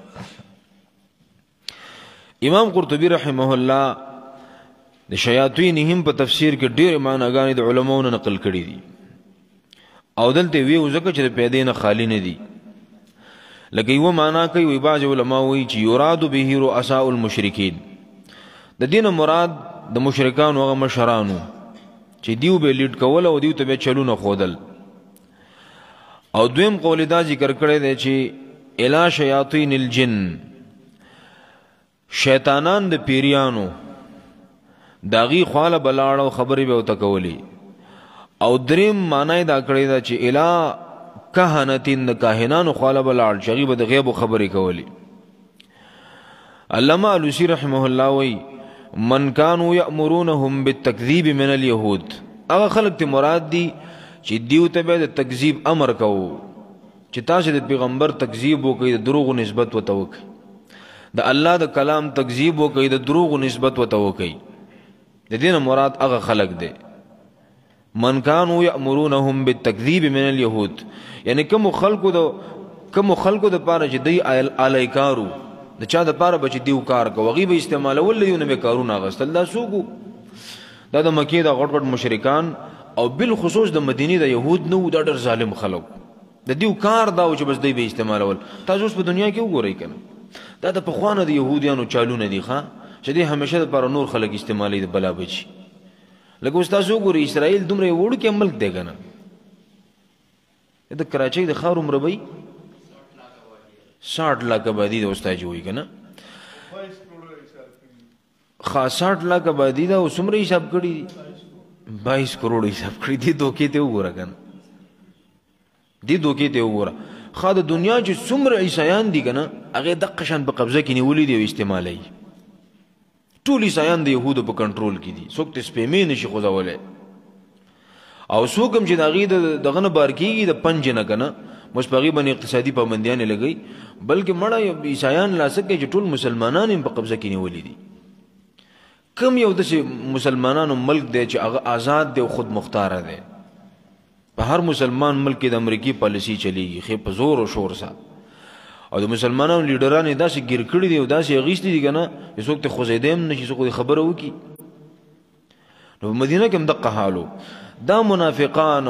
Speaker 1: امام قرطبي رحمه الله د شیاطینهم په تفسیر کې ډېرې معناګانې د علماو نه نقل کړي دي، او دلته ویو ځکه چې د پیدې نه خالي نه دي. لکه یوه معنا کوي، وایي بعضې علما وایي چې یراد به رؤساء المشرکین، د دې نه مراد د مشرکانو هغه مشرانو چې دیو به لیډ کول او دیو ته به چلونه ښودل. او دویم قول دا ذکر کړی دی چې الی شیاطین الجن، شیطانان د پیریانو د هغې خواله به لاړه او خبرې به ورته کولې. او دریم معنی دا کړې ده چې الی کهنتین، د کاهنانو خواله به لاړ چې هغوی به د غیبو خبرې کولې. علامه علوسی رحمه الله وایي من کانو یأمرونهم بالتکذیب من اليهود، هغه خلک ته مراد دي چې دیو ته به د تکذیب امر کوو، چې تاسې د پیغمبر تکذیب وکړئ، د دروغو نسبت ورته وکړئ، د الله د کلام تکذیب وکړئ، د دروغو نسبت ورته وکړئ. د دې نه مراد هغه خلک دی من کانو یأمرونهم بالتکذیب من اليهود، یعنی کوم خلکو د پاره چې دی آلی کارو، د چا د پاره به چې دیو کار کوو، هغوی به استعمالول، له دیو نه به کارونه اخیستل. دا څوک وو؟ دا د مکې د غټ غټ مشرکان او بالخصوص د مدینې د یهود نه وو. دا ډېر ظالم خلک، د دیو کار دا و چې بس دی به استعمالول. تاسو اوس په دنیا کې وګورئ که نه، دا د پخوا نه د یهودیانو چالونه دي ښه، چې دی همیشه دپاره نور خلک استعمالوي د بلا بچي. لکه اوس تاسو وګورئ اسرائیل دومره یو وړوکی ملک دی که نه، د کراچۍ د ښار عمره به 60 لاکه آبادي ده استاد چې وایي که نه، ښه 60 لاکه آبادي ده، او څومره حساب کړي دي؟ 22 کروڑ حساب کړي دي. دوکې ته وګوره که نه، دې دوکې ته وګوره. ښه د دنیا چې څومره عیسایان دي که نه، هغې دقه شان په قبضه کې نیولي دي او استعمالوي. ټول عیسایان د یهودو په کنټرول کې دي، څوک ته سپېمې نه شي خوځولی، او څوک هم چې د هغې دغه نه بار کېږي د پنجې نه که نه، اوس په هغې باندې اقتصادي پابندیانې لګوي. بلکې مړه عیسایان لا څه کوي چې ټول مسلمانان یې په قبضه کې نیولي دي. کم یو داسې مسلمانانو ملک دی چې هغه آزاد دی او خودمختاره دی؟ په هر مسلمان ملک کې د امریکې پالیسي چلیږي، ښې په زور او شور سره، او د مسلمانانو لیډران یې داسې ګیر کړي دي او داسې یې اخیستي دي که نه چې څوک ته خوځېدی هم نه شي، څوک دې خبره وکړي. نو په مدینه کې هم دقه حال و. دا منافقان،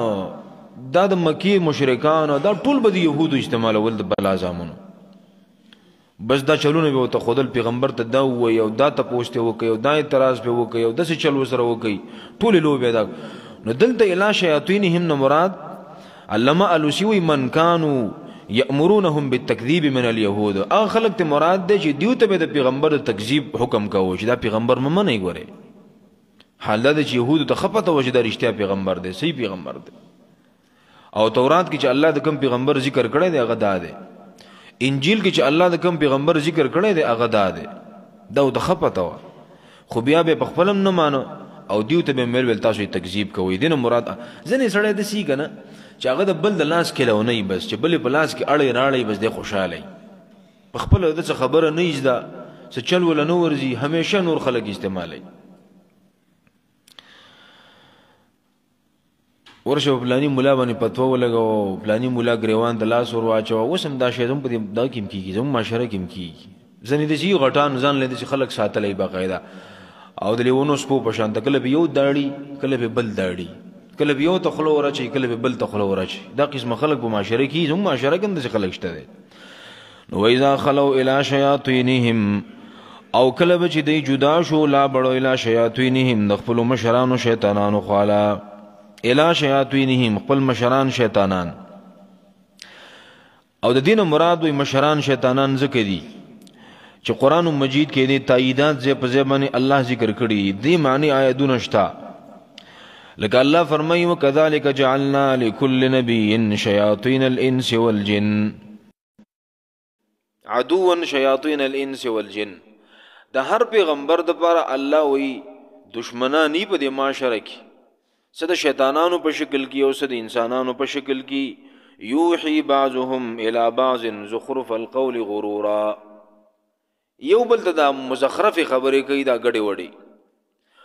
Speaker 1: دا د مکې مشرکان، دا ټول به د یهودو استعمالول د بلا زامنو. بس دا چلونه به ورته ښودل، پیغمبر ته دا ووایي او دا تپوس ترې وکړي او دا اعتراض پرې وکړي او داسې چل ورسره وکړي، ټولې لوبې دا. نو دلته الی شیاطینهم نه مراد علامه الوسی وایي من کانو یأمرونهم بالتکذیب من اليهود، هغه خلک ته مراد دی چې دیو ته به د پیغمبر د تکذیب حکم کوو چې دا پیغمبر مه منئ. ګورئ حال دا دی چې یهودو ته ښه پته وه چې دا رښتیا پیغمبر دی، صحیح پیغمبر دی. او تورات کې چې الله د کوم پیغمبر ذکر کړی دی هغه دا دی، انجیل کې چې الله د کوم پیغمبر ذکر کړی دی هغه دا دی. دا ورته ښه پته وه، خو بیا به یې په خپله هم نه مانه او دیو ته به یې ویل تاسو یې تکذیب کوئ. دې نه مراد ځینې سړی داسې وي که نه چې هغه د بل د لاس کېلونه وي، بس چې بل یې په لاس کې اړی راړی بس دی خوشحاله وي، په خپله د څه خبره نه وي زده، څه چل وله نه ورځي، همیشه نور خلک استعمالوي. ورشه په فلاني ملا باندې فتوا ولګوه، فلاني ملا ګریوان ته لاس ور واچوه. اوس هم دا شی زموږ په دې دغه کې هم کېږي، زموږ معاشره کې هم کېږي. ځینې داسې غټان ځان له داسې خلک ساتلی باقاعده، او د لیونو سپو په شان ته کله به یو داړي، کله به بل داړي، کله به یو ته خوله وراچوي، کله به بل ته خوله وراچوي. دا قسمه خلک په معاشره کې، زموږ معاشره کې هم داسې خلک شته دی. نو وإذا خلو إلى شیاطینهم، او کله به چې دی جدا شو لا بړو إلى شیاطینهم، د خپلو مشرانو شیطانانو خواله، إلى شیاطینهم خپل مشران شیطانان. او د دین مراد وی مشران شیطانان ځکه دي چې قرآن مجید کې دې تاییدات ځای په ځای باندې الله ذکر کړي دي، معنی آیتونه شته. لکه الله فرمایي وکذلک جعلنا لكل نبي شیاطین الانس والجن عدوا شیاطین الانس والجن. د هر پیغمبر دپاره الله وایي دشمنان یې په دې معاشره کې، څه د شیطانانو په شکل کې او څه د انسانانو په شکل کې. یوحي بعضهم الی بعض زخرف القول غرورا، یو بل ته دا مزخرفې خبرې کوي، دا ګډې وډې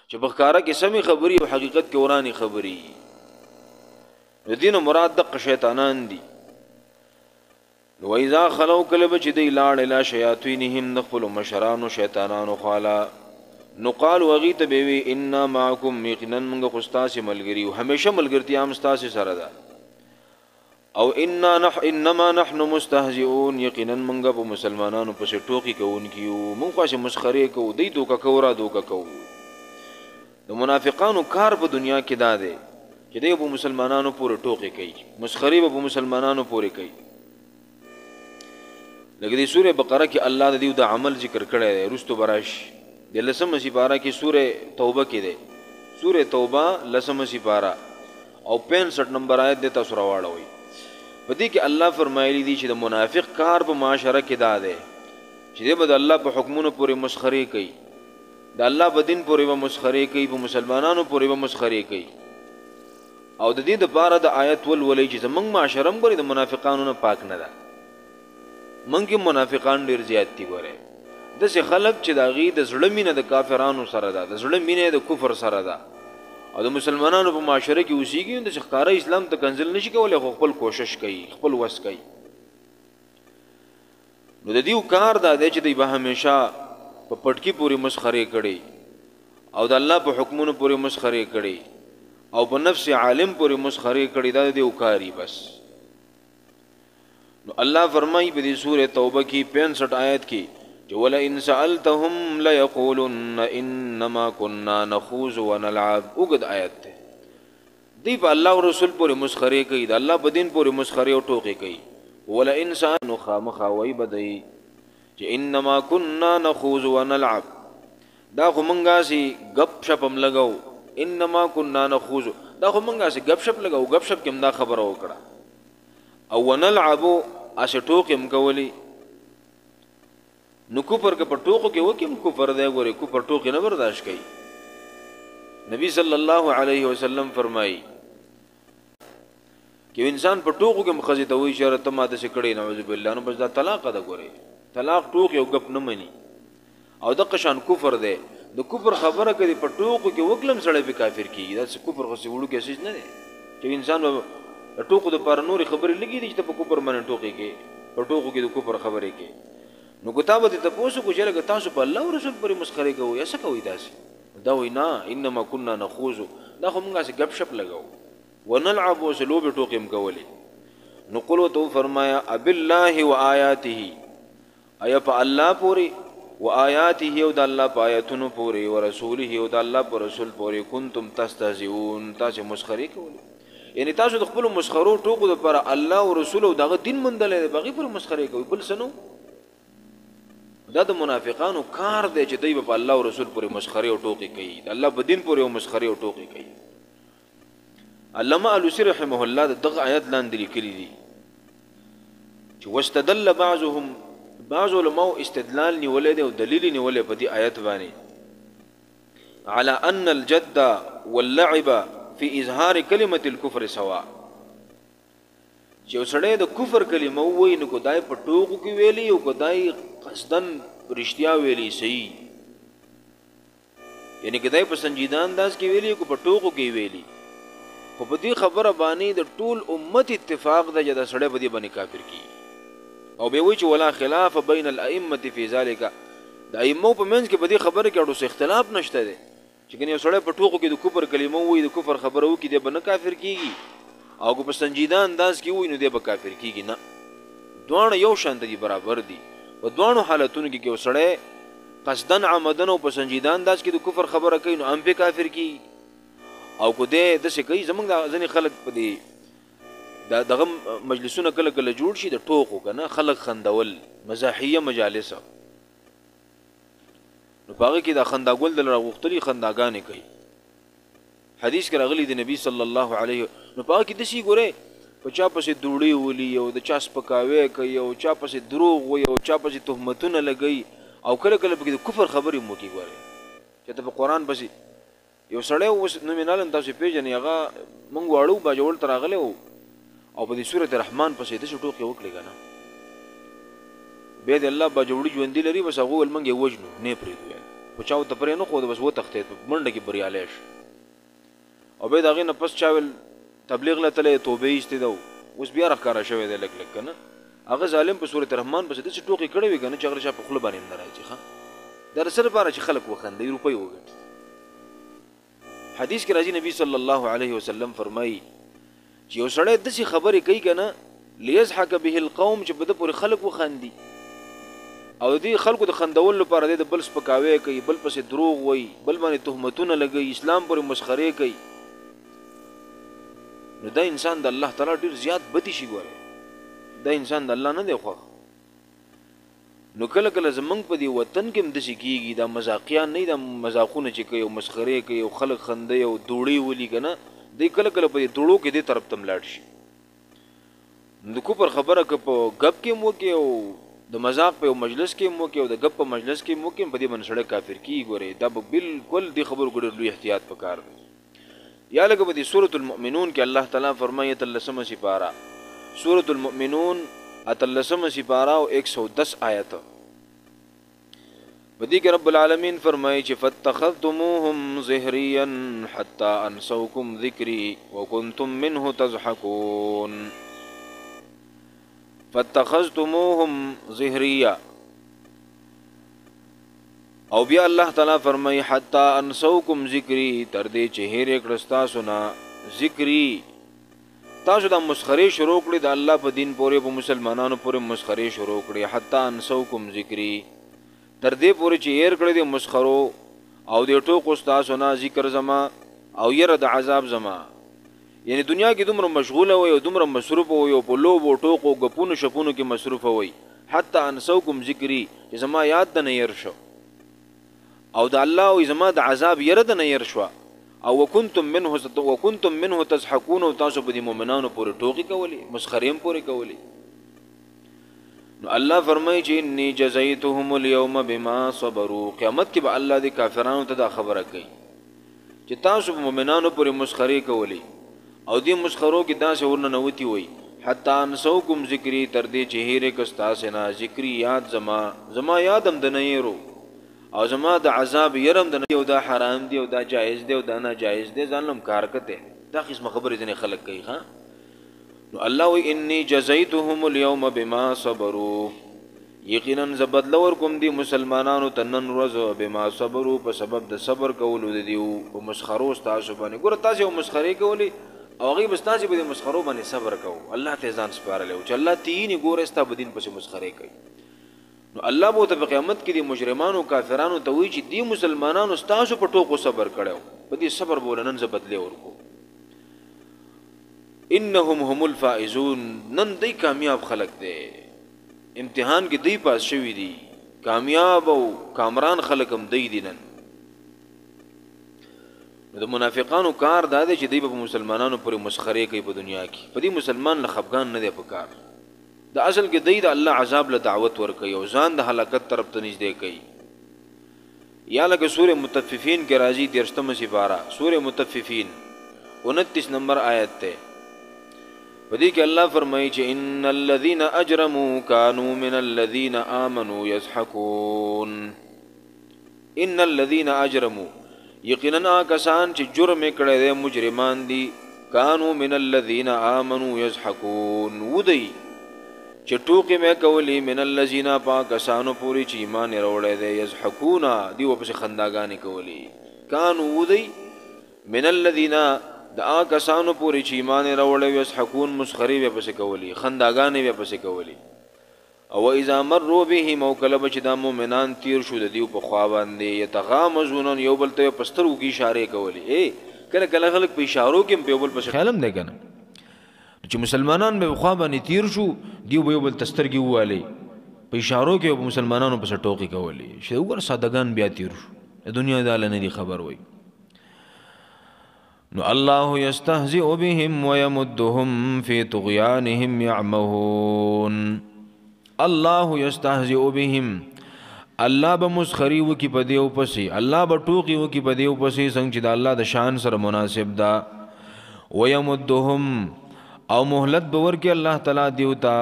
Speaker 1: چې په ښکاره کې سمې خبرې او حقیقت کې ورانې خبرې. نو دې نه مراد دقه شیطانان دي. نو وإذا خلو، کله به چې دی لاړ الی شیاطینهم، د خپلو مشرانو شیطانانو خواله، نو قالو هغوی ته به وي انا معکم، یقینا موږ خو ستاسې ملګري یو، همیشه ملګرتیا هم ستاسې سره ده. او انما نحن مستهزئون، یقینا موږ په مسلمانانو پسې ټوکې کوونکي یو، موږ خو هسې مسخرې کوو، دی دوکه کوو را دوکه کوو. د منافقانو کار په دنیا کې دا دی چې دی په مسلمانانو پورې ټوکې کوي، مسخرې به په مسلمانانو پورې کوي. لکه دې سورې بقره کې الله د دیو د عمل ذکر کړی دی، وروستو به راشي د لسمه سپاره کې، سورې توبه کې دی، سورې توبه لسمه سپاره او 65 نمبر آیت د تاسو راواړوي. په دې کې الله فرمایلی دي چې د منافق کار په معاشره کې دا دی چې دی به د الله په حکمونو پورې مسخرې کوي، د الله په دین پورې به مسخرې کوي، په مسلمانانو پورې به مسخرې کوي. او د دې دپاره د آیت ولولئ چې زموږ معاشره هم ګورئ د منافقانو نه پاک نه ده. موږ کې منافقان ډېر زیات دي. ګورئ داسې خلک چې د هغوی د زړه مینه د کافرانو سره ده، د زړه مینه د کفر سره ده، او د مسلمانانو په معاشره کې اوسېږي، نو داسې ښکاره اسلام ته کنځل نشي کولی، خو خپل کوشش کوي، خپل وس کوي. نو د دیو کار دا دی چې دوی به همیشه په پټکي پورې مسخرې کړي، او د الله په حکمونو پورې مسخرې کړي، او په نفس عالم پورې مسخرې کړي. دا د دیو کاری بس. نو الله فرمایي په دې سورې توبه کې 65 آیت کې چې ولئن سألتهم ليقولن انما كنا نخوض ونلعب. اوږد آیت دی. دوی په الله او رسول پورې مسخرې کوي، د الله په دین پورې مسخرې او ټوقې کوي. ولئن سأل، نو خامخا وایي به دوی چې انما كنا نخوض ونلعب، دا خو مونږ هسې ګپ شپ هم لګو. انما كنا نخوض، دا خو مونږ هسې ګپ شپ لګو، ګپ شپ کې هم دا خبره وکړه. او ونلعب، هسې ټوقې هم کولې. نو کفر که په ټوقو کې وکړي هم کفر دی. ګورې کفر ټوقې نه برداشت کوي. نبی صلی الله علیه وسلم فرمایي چې انسان په ټوقو کې هم ښځې ته وایي چې یاره ته ما داسې کړې، نعوذ بالله، نو بس دا طلاق ده. ګورې طلاق ټوقې او ګپ نه مني. او دقه شان کفر دی. د کفر خبره که دې په ټوقو کې وکړم سړی پې کافر کېږي. دا څه کفر خو څه وړوکی څیز نه دی چې انسان به د ټوقو دپاره نورې خبرې لږې دي چې ته په کفر باندې ټوقې کې، په ټوقو کې د کفر خبرې کې. نو که تا به دې تپوس وکړو چې لکه تاسو په الله او رسول پورې مسخرې کوئ یا څه کوئ تاسې، دا وایي نه، انما كنا نخوض، دا خو موږ هسې ګپ شپ لګوو، ونلعب، هسې لوبې ټوقې هم کولې. نو قل ورته وفرمایه ابالله وآیاته، آیا په الله پورې، وآیاته او د الله په آیتونو پورې، ورسوله او د الله په رسول پورې، کنتم تستهزئون، تاسې مسخرې کولې. یعنی تاسو د خپلو مسخرو ټوقو دپاره الله او رسول او د هغه دین موندلی دی، په هغې پورې مسخرې کوئ، بل څه نه. دا د منافقانو کار دی چې دوی به په الله او رسول پورې مسخرې او ټوقې کوي، د الله په دین پورې او مسخرې او ټوقې کوي. علامه الوسي رحمه الله د دغه آیت لاندې لیکلي دي چې واستدل بعضهم، بعض علماو استدلال نیولی دی او دلیل یې نیولی په دې آیت باندې على ان الجد واللعب في اظهار کلمة الكفر سوا، چې یو سړی د کفر کلمه ووایي نو که دا یې په ټوقو کې ویلي او که دا یې قصداً رښتیا ویلي صحیح، یعنی که دا یې په سنجیده انداز کې ویلي او که په ټوقو کې ویلي، خو په دې خبره باندې د ټول امت اتفاق دی چې دا سړی په دې باندې کافر کېږي. او بیا وایي چې ولا خلاف بین الائمة فی ذلک، د ائمو په منځ کې په دې خبره کې اړو څه اختلاف نشته دی چې کنې یو سړی په ټوقو کې د کفر کلمه ووایي، د کفر خبره وکړي، دی به نه کافر کېږي، او که په سنجیده انداز کې ووایي نو دی به کافر کېږي. نه، دواړه یو شان دي، برابر دي. په دواړو حالتونو کې که یو سړی قصداً عمداً او په سنجیده انداز کې د کفر خبره کوي نو هم پرې کافر کېږي، او که دی داسې کوي. زموږ دا ځینې خلک په دې دا دغه مجلسونه کله کله جوړ شي د ټوقو که نه، خلک خندول، مزاحیه مجالس، نو په هغه کې دا خنداګل دل راغوښتلي خنداګانې کوي. حدیث کې راغلي د نبی صلی الله علیه، نو په هغه کې داسې ګورئ په چا پسې دوړې ولي او د چا سپکاوی کوي او چا پسې دروغ وایي او چا پسې تهمتونه لګوي، او کله کله پکې د کفر خبرې هم وکړي. ګورئ چې ته په قرآن پسې یو سړی اوس نوم یې نه لرم، تاسو یې پېژنئ، هغه موږ واړه وو باجوړ ته راغلی و او په دې سورت رحمان پسې داسې ټوقې وکړې که نه، بیا دې الله باجوړي ژوندي لري، بس هغه ویل موږ یې وژنو، نه یې پرېږدو، یعنې خو چا ورته پرې نه ښوده، بس وتښتېد، په منډه کې بریالی شو. او بیا د هغې نه پس چا ویل تبلیغ له تللی، توبې ایستې ده، اوس بیا راښکاره شوی دی لږ لږ که نه. هغه ظالم په سورت رحمان پسې داسې ټوقې کړې وې که نه چې هغه چا په خوله باندې هم نه راځي. ښه، دا د څه لپاره چې خلک وخندوي، روپۍ وګټي. حدیث کې راځي نبی صلی الله علیه وسلم فرمایي چې یو سړی داسې خبرې کوي که نه لیضحک به القوم، چې په ده پورې خلک وخندي، او د دې خلکو د خندولو لپاره دی د بل سپکاوی کوي، بل پسې دروغ وایي، بل باندې تهمتونه لګوي، اسلام پورې مسخرې کوي، نو دا انسان د الله تعالی ډېر زیات بدي شي. ګورئ دا انسان د الله نه دی خوښ. نو کله کله زمونږ په دې وطن کې هم داسې کېږي، دا مذاقیان نه دي، دا مذاقونه چې کوي او مسخرې کوي او خلک خندوي او دوړې ولي که نه، دی کله کله په دې دوړو کې دې طرف ته هم لاړ شي. نو د کفر خبره که په ګپ کې هم وکړي او د مذاق په یو مجلس کې هم وکړي او د ګپ په مجلس کې هم وکړي، په دې باندې سړی کافر کېږي. ګورې دا به بالکل دې خبرو کې ډېر لوی احتیاط پکار دی. یا لکه په دې سورة المؤمنون کې الله تعالی فرمایي اتلسمه سپاره، سورة المؤمنون اتلسمه سپاره او 110 آیت، په دې کې رب العالمین فرمایي چې فاتخذتموهم ظهريا حتى انسوكم ذکري وكنتم منه تضحكون. فاتخذتموهم ظهريا، او بیا الله تعالی فرمایي حتی انسوکم ذکری، تر دې چې هېر کړ ستاسو نه ذکری. تاسو دا مسخرې شروع کړې د الله په دین پورې، په مسلمانانو پورې مسخرې شروع کړې. حتی انسوکم ذکری، تر دې پورې چې هېر کړې دې مسخرو او دې ټوکو ستاسو نه ذکر زما او یره د عذاب زما. یعنی دنیا کې دومره مشغوله وئ او دومره مصروف وئ او په لوبو ټوکو ګپونو شپونو کې مصروف وئ، حتی انسوکم ذکری، چې زما یاد د نه هېر شو او د الله او زما د عذاب یره د نه هېر شوه. او وکنتم منه تضحکون، او تاسو په دې مؤمنانو پورې ټوکې کولې، مسخرې هم پورې کولې. نو الله فرمایي چې انی جزیتهم اليوم بما صبروا. قیامت کې به الله دې کافرانو ته دا خبره کوي چې تاسو په مؤمنانو پورې مسخرې کولې او دې مسخرو کې داسې ورننوتي وئ، حتی انسوکم ذکری، تر دې چې هېرې که ستاسې نه ذکري یاد زما، زما یاد هم د نه هېرو او زما د عذاب یرم د نه، او دا حرام دی او دا جایز دی او دا ناجایز دی، ځان له هم کار کته. دا قسمه خبرې ځینې خلک کوي. ښه، نو الله وایي انی جزیتهم اليوم بما صبروا، یقینا زه بدله ورکوم دي مسلمانانو ته نن ورځ بما صبروا، په سبب د صبر کولو د دیو په مسخرو ستاسو باندې. ګوره تاسې یو مسخرې کولې او هغوی به ستاسې په دې مسخرو باندې صبر کوو، الله ته یې ځان سپارلی و چې الله تییني، ګوره ستا په دین پسې مسخرې کوي. نو الله به ورته په قیامت کې دې مجرمانو کافرانو ته وایي چې دې مسلمانانو ستاسو په ټوکو صبر کړی و، په دې صبر به ورله نن زه بدلې ورکوم. انهم هم الفائزون، نن دی کامیاب خلق دی، امتحان کې دی پاس شوي دي، کامیاب او کامران خلک هم دی دي نن. نو د منافقانو کار دا دی چې دی به په مسلمانانو پورې مسخرې کوي په دنیا کې، په دې مسلمان له خفګان نه دی په کار. د اصل کې دی د الله عذاب له دعوت ورکوي او ځان د هلاکت طرف ته نږدې کوي. یا لکه سورې مطففین کې راځي 30مه سپاره، سورې مطففین 29 نمبر آیت دی. په دې کې الله فرمایي چې ان الذين اجرموا كانوا من الذين آمنوا يضحكون. ان الذين اجرموا، یقینا هغه کسان چې جرم یې کړی دی، مجرمان دي، كانوا من الذين آمنوا يضحكون، ودی چې ټوکې مې کولې، من الذين په کسانو پورې چې ایمان یې راوړی دی، يضحكون، دوی ورپسې خنداګانې کولې. كانوا ودی من الذين، د هغه کسانو پورې چې ایمان یې راوړی وي، يضحكون، مسخرې به پسې کولې، خنداګانې به پسې کولې. او اذا مروا بهم، او کله به چې دا مؤمنان تیر شو د دیو په خوا باندې، یتغامزون، یو بل ته په سترګو کې اشارې کولې. کله کله خلک په اشارو کې هم په یو بل پسې خیال هم دی که نه، چې مسلمانان به په خوا باندې تیر شو، دیو به یو بل ته سترګې ووالې، په اشارو کې به مسلمانانو پسې ټوقې کولې، چې وګوره سادهګان بیا تیر شو، د دنیا داله نه دي خبر وایي. نو الله یستهزئ بهم ویمدهم فی طغیانهم یعمهون. الله یستهزئ بهم، الله به مسخري وکړي په دیو پسې، الله به ټوقې وکړي په دیو پسې، څنګه چې د الله د شان سره مناسب ده. ویمدهم، او مهلت به ورکړي الله تعالی دیو ته،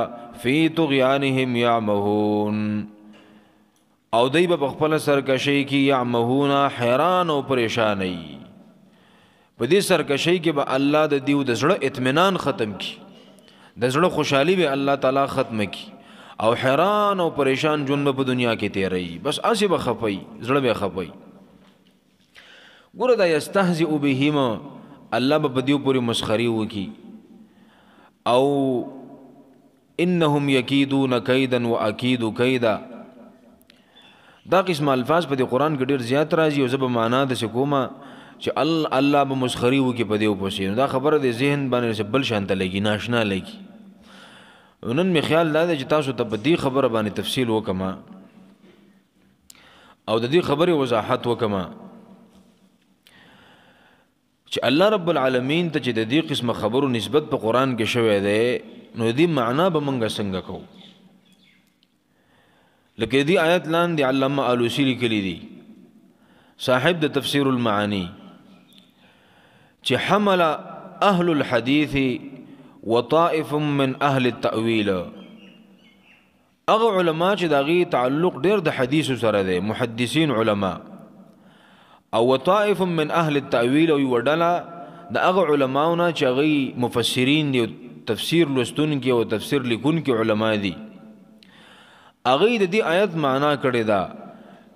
Speaker 1: فی طغیانهم یعمهون، او دی به په خپله سرکشۍ کې یعمهون، حیران او پریشان وي. په دې سرکشۍ کې به الله د دیو د زړه اطمینان ختم کړي، د زړه خوشحالي به الله تعالی ختم کړي، او حیران او پریشان ژوند به په دنیا کې تېروي، بس هسې به خفه وي، زړه به خفه وي. ګوره دا یستهزئ بهم، الله به په دیو پورې مسخرې وکړي. او انهم یکیدون کیدا و اکید کیدا، دا قسم الفاظ په دې قرآن کې ډېر زیات راځي، او زه به معنا داسې کومه چې الله به مسخري وکړي په دیو پسې. نو دا خبره د ذهن باندې څه بل شان ته لګي، ناشنا لګي. نن مې خیال دا دی چې تاسو ته په دې خبره باندې تفصیل وکړم او د دې خبرې وضاحت وکړم چې چې الله رب العالمین ته چې د دې قسمه خبرو نسبت په قرآن کې شوی دی، نو د دې معنا به موږ څنګه کوو؟ لکه دې آیت لاندې علامه آلوسی لیکلی دی، صاحب د تفسیر المعانی، چې حمل اهل الحديث وطائف من اهل التأویل. هغه علما چې د هغې تعلق ډېر د حدیثو سره دی، محدثین علما، او وطائف من اهل التأویل، او یوه ډله د هغه علماو نه چې هغوی مفسرین دي او تفسیر لوستونکي او تفسیر لیکونکي علما دي، هغوی د دې آیت معنا کړې ده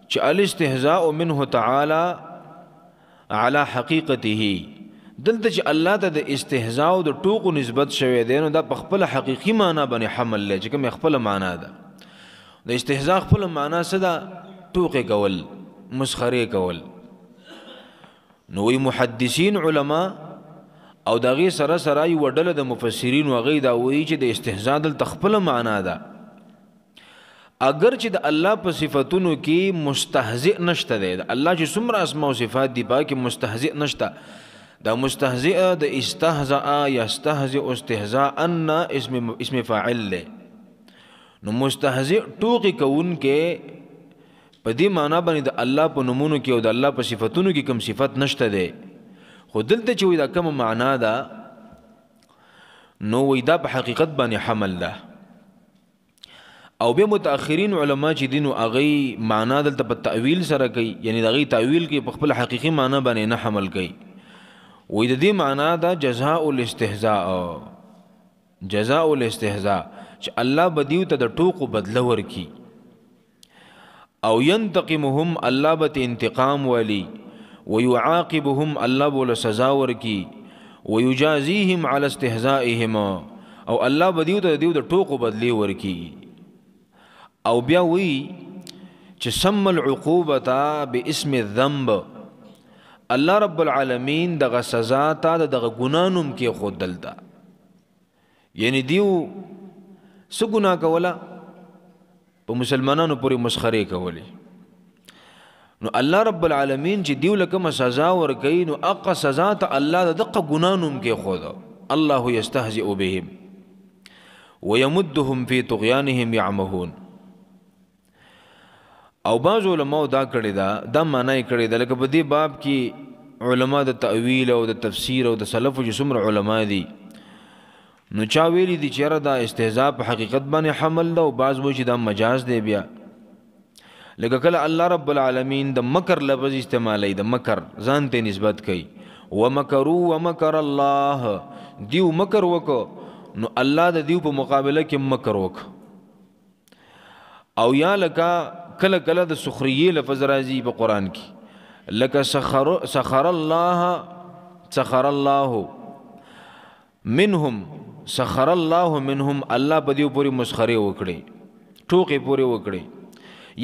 Speaker 1: چې الاستهزاء منه تعالی على حقیقته. دلته چې الله ته د استهزاء او د ټوکو نسبت شوی دی، نو دا په خپله حقیقي معنا باندې حمل دی، چې کومه خپله معنا ده. د استهزاء خپله معنا څه ده؟ ټوکې کول، مسخرې کول. نو وایي محدثین علما او د هغې سره سره یوه ډله د مفسرینو هغوی دا وایي چې د استهزاء دلته خپله معنا ده، اگر چې د الله په صفتونو کې مستهزئ نشته دی. د الله چې څومره اسما او صفات دي پاکې مستهزئ نشته. دا مستهزئ د استهزأ یستهزئ استهزاء اسم فاعل دی. نو مستهزئ ټوکې کوونکی په دې معنا باندې د الله په نومونو کې او د الله په صفتونو کې کوم صفت نشته دی. خو دلته چې وایي دا کومه معنا ده، نو وایي دا په حقیقت باندې حمل ده. او بیا متأخرین علما چې دي، نو هغوی معنا دلته په تأویل سره کوي، یعنې د هغوی تأویل کوي، په خپل حقیقي معنا باندې نه حمل کوي. وایي د دې معنا ده جزاء الاستهزاء، جزاء الاستهزاء، چې الله به دیو ته د ټوکو بدله ورکړي، او ينتقمهم، الله به ته انتقام والي، ويعاقبهم، الله به له سزا ورکړي، ويجازيهم على استهزائهم، او الله به دیو ته د دیو د ټوکو بدلې ورکړي. او بیا وایي چې سم العقوبة باسم الذنب، الله رب العالمین دغه سزا ته د دغه ګناه نوم کېښود دلته. یعنې دیو څه ګناه کوله؟ په مسلمانانو پورې مسخرې کولې. نو الله رب العالمین چې دیو له کومه سزا ورکوي، نو هغه سزا ته الله د دقه ګناه نوم کېښود. الله یستهزئ بهم ویمدهم فی طغیانهم یعمهون. او بعض علماو دا کړې ده، دا معنا یې کړې ده، لکه په دې باب کې علما د تأویل او د تفسیر او د سلفو چې څومره علما دي، نو چا ویلي دي چې یاره دا استهزاء په حقیقت باندې حمل ده، او بعض وایي چې دا مجاز دی. بیا لکه کله الله رب العالمین د مکر لفظ استعمالوي، د مکر ځان ته نسبت کوي، ومکروا ومکر الله، دیو مکر وکړو نو الله د دیو په مقابله کې مکر وکړو. او یا لکه کله کله د سخریې لفظ راځي په قرآن کې، لکه سخر الله، سخر الله منهم، سخر الله منهم، الله په دیو پورې مسخرې وکړې، ټوکې پورې وکړې.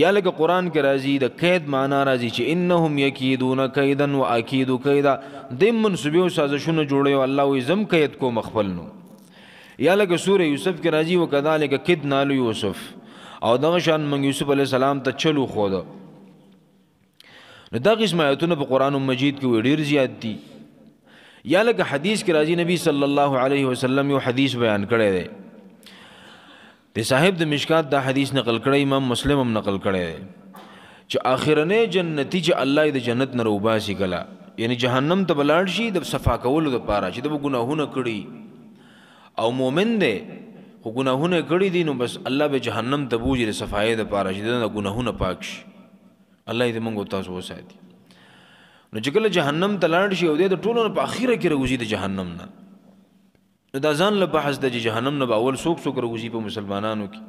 Speaker 1: یا لکه قرآن کې راځي د قید معنا راځي چې انهم یکیدون کیدا و اکیدو کیدا، دیم منصوبې او سازشونه جوړوي او الله وایي زم قید کوم خپل. نو یا لکه سورة یوسف کې راځي وکذلک کدنا لیوسف، او دغه شان موږ یوسف علیه السلام ته چل وښوده. نو دا قسم آیتونه په قرآن مجید کې ډېر زیات دي. یا لکه حدیث کې راځي نبی صلی الله علیه وسلم یو حدیث بیان کړی دی، د صاحب د مشکات دا حدیث نقل کړی، امام مسلم هم نقل کړی دی، چې آخرنی جنتی چې الله یې د جنت نه راوباسي کله، یعنی جهنم ته به لاړ شي د صفا کولو دپاره چې ده به ګناهونه کړي او مؤمن دی خو ګناهونه یې کړي دي، نو بس الله به جهنم ته بوځي د صفایۍ دپاره چې د ده ګناهونه پاک شي. الله یې دې موږ او تاسو وساتي. نو چې کله جهنم ته لاړ شي او دی د ټولو نه په اخیره کې راوځي د جهنم نه، نو دا ځان له بحث دی چې جهنم نه به اول څوک څوک راوځي په مسلمانانو کې.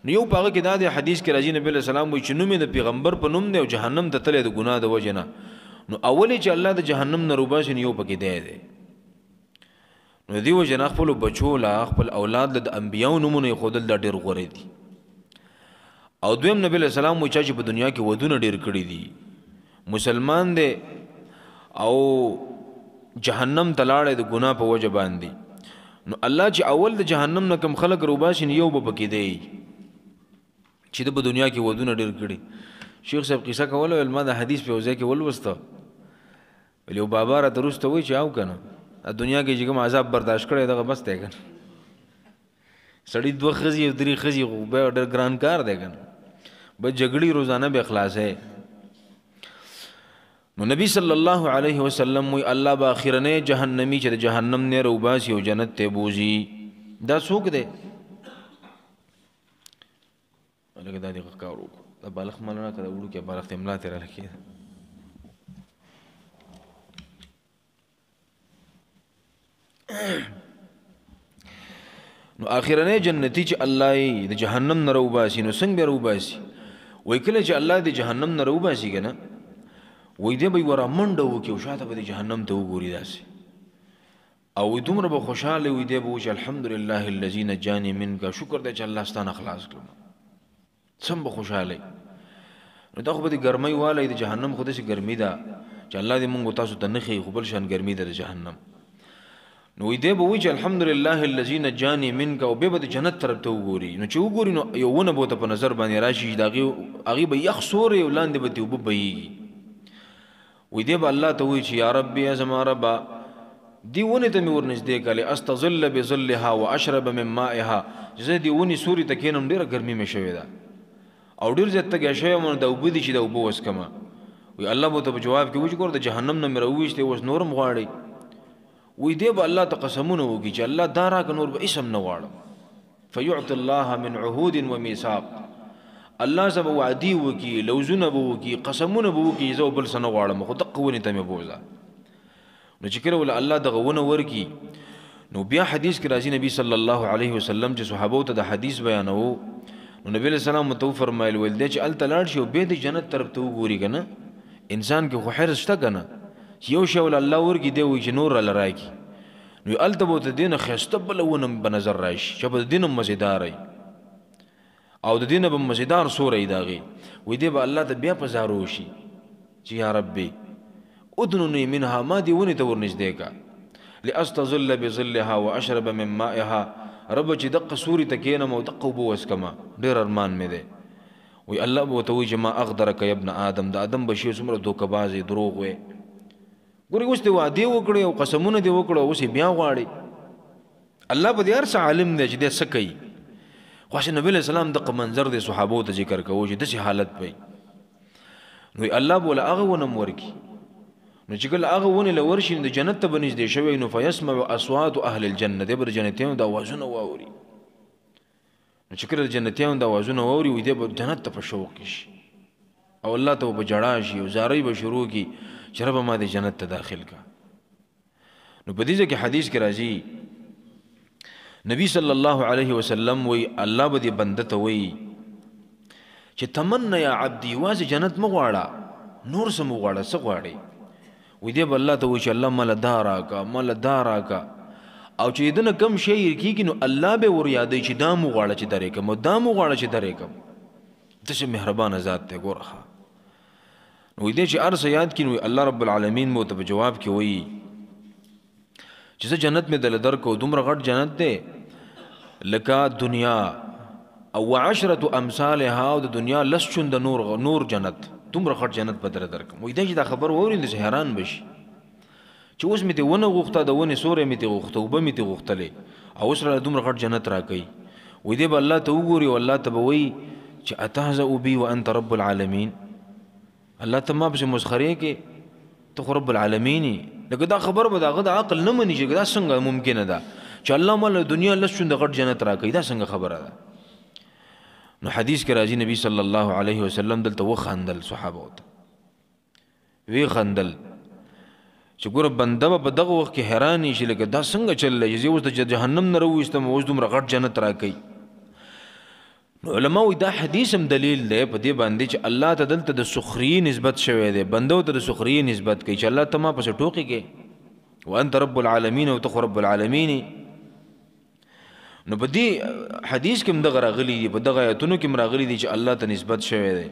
Speaker 1: نو یو په هغه کې دا دی حدیث کې راځي نبی علیه السلام وایي چې نوم یې د پیغمبر په نوم دی او جهنم ته تللی د ګناه د وجې نه، نو اول یې چې الله د جهنم نه راوباسي نو یو پکې دی دی. نو دې وجې نه خپلو بچو له خپل اولاد له د انبیاو نومونه ایښودل دا ډېر غوره دي. او دویم نبی علیه السلام وایي چا چې په دنیا کې ودونه ډېر کړي دي، مسلمان دی او جهنم ته لاړی د ګناه په وجه باندې، نو الله چې اول د جهنم نه کوم خلک راوباسي نو یو به پکې دی چې ده په دنیا کې ودونه ډېر کړي. شیخ صاحب قصه کوله، ویل ما د حدیث په یو ځای کې ولوسته، ویل یو بابا راته وروسته وایي چې او که نه دنیا کې چې کوم عذاب برداشت کړی دغه بس دی که نه. سړي دوه ښځې او درې ښځې خو بیا ډېر ګران کار دی که نه، به جګړې روزانه به خلاصوي. نو نبی صلی الله علیه وسلم وایي الله به اخرنی جهنمي چې د جهنم نه راوباسي او جنت ته بوځي. دا څوک دی؟ لکه دا دې کار وکړو، دا بالښت مال راکړه، دا وړوکی بالښت یې ملا ترې راکېده. نو اخرنی جنتي چې الله یې د جهنم نه راوباسي، نو څنګه به راوباسي؟ وایي کله چې الله د جهنم نه راوباسي که نه، وایي دی به یې ورامنډه وکړي او شاته به د جهنم ته وګوري داسې، او وایي دومره به خوشحاله وي، دی به وایي چې الحمدلله الذي نجاني منک، شکر دی چې الله ستا نه خلاص کړم، څم به خوشحاله وي. نو دا خو به د ګرمۍ والی د جهنم خو داسې ګرمي ده چې الله دې موږ تاسو ته نه ښیي، خو بل شان ګرمي ده د جهنم. نو وایي دی به وایي چې الحمدلله الذي نجاني منک، او بیا به د جنت طرف ته وګوري. نو چې وګوري نو یو ونه به ورته په نظر باندې راشي چې د هغې به یخ سوری او لاندې به ترې اوبه بهیږي. وایي دی به الله ته وایي چې یا ربي، یا زما ربه، دې ونې ته مې ورنږدې کړه، لاستظل بظلها واشرب من مائها، چې زه دې ونې سوري ته کښېنم، ډېره ګرمي مې شوې ده او ډېر زیات تږی شوی یم، نو دا اوبه دي چې دا اوبه وڅښم. وایي الله به ورته په جواب کې وایي چې ګوره د جهنم نه مې راوویستې، اوس نور هم غواړې. وایي دی به الله ته قسمونه وکړي چې الله دا راکړه، نور به هېڅ هم نه غواړم. فیعطي الله من عهود ومیثاق، الله سره به وعدې وکړي، لوزونه به وکړي، قسمونه به وکړي، زه بل څه نه غواړم، خو دقه ونې ته مې بوځه. نو چې کله ول الله دغه ونه ورکړي، نو بیا حدیث کې راځي نبی صلی الله علیه وسلم چې صحابو ته د حدیث بیانوو، نو نبی علیه السلام ورته وفرمیل، ویل دی چې هلته لاړ شي او بیا د جنت طرف ته وګوري که نه، انسان کې خو حرص شته که نه، چې یو شی ول الله ورکړي، دی وایي چې نور راله راکړي. نو هلته به ورته دې نه ښایسته بله ونه په نظر راشي چې به د دې نه مزېدار وي او د دې نه به مزېدار سوری د هغې. وایي دی به الله ته بیا په زارو شي چې یا ربي ادنني منها، ما دې ونې ته ورنږدې کړه، لاستظل بظلها واشرب من مائها، رب چې دقه سوري ته کښېنم او دقه اوبه وڅښم، ډېر ارمان مې دی. وایي الله به ورته وایي چې ما اغدرک یا ابن آدم، د آدم بشیر څومره دوکه باز یې، دروغ وایې، ګورې اوس دې وعدې وکړې او قسمونه دې وکړو، اوس یې بیا غواړې. الله په دې هر څه عالم دی چې دی څه کوي. خو هسې نبي علیه السلام دقه منظر د صحابو ته ذکر کوو چې داسې حالت به وي. نو الله به له هغه ونه هم ورکړي. نو چې کله هغه ونې له ورشي، نو د جنت ته به نږدې شوی، نو فیسمع اصوات اهل الجنة، دی به د جنتیانو د اوازونه واوري. نو چې کله د جنتیانو د اوازونه واوري، وایي دی به جنت ته په شوق کې شي او الله ته به په ژړا شي او زارۍ به شروع کړي چې ربه ما دې جنت ته داخل کړه. نو په دې ځای کې حدیث کې راځي نبی صلی الله علیه وسلم وایي الله به دې بنده ته وایي چې تمنا یا عبدي، یوازې جنت مه غواړه، نور څه مه غواړه، څه غواړې؟ وایي دی به الله ته وایي چې الله ماله دا راکړه، ماله دا راکړه، او چې د ده نه کم شی هېر کېږي نو الله به ور یادوي چې دا مو غواړه چې درې کړم او دا مو غواړه چې درې کړم. داسې مهربانه ذات دی، ګوره ښه. نو وایي دی چې هر څه یاد کړي، نو الله رب العالمین به ورته په جواب کې وایي چې زه جنت مې دله درکړو، دومره غټ جنت دی لکه دنیا او عشرة امثالها، او د دنیا لس چنده نور جنت، دومره غټ جنت به دله درکړم. وایي دی چې دا خبر واوري نو داسې حیران به شي چې اوس مې ترې ونه غوښته، د ونې سوری مې ترې غوښته، اوبه مې ترې غوښتلې، او اوس راله دومره غټ جنت راکوي. وایي دی به الله ته وګوري او الله ته به وایي چې اتهزأ بي وانت رب العالمین، الله ته ما پسې مسخرې کې، ته خو رب العالمین یې. لکه دا خبر به د هغه د عقل نه مني چې دا څنګه ممکنه ده چې الله ما له دنیا لس چنده غټ جنت راکوي، دا څنګه خبره ده؟ نو حدیث کې راځي نبی صلی الله علیه وسلم دلته وخندل صحابو ته، ویې خندل چې ګوره بنده به په دغه وخت کې حیران شي لکه دا څنګه چل دی چې زه اوس د جهنم نه راوویستم اوس دومره غټ جنت راکوي. نو علما وایي دا حدیث هم دلیل دی په دې باندې چې الله ته دلته د سخریې نسبت شوی دی، بنده ته د سخریې نسبت کوي چې الله ته ما پسې ټوقې کوې وانت رب العالمین او ته خو رب العالمین یې. نو په دې حدیث کې هم دغه راغلي دي، په دغه آیتونو کې هم راغلي دي چې الله ته نسبت شوی دی.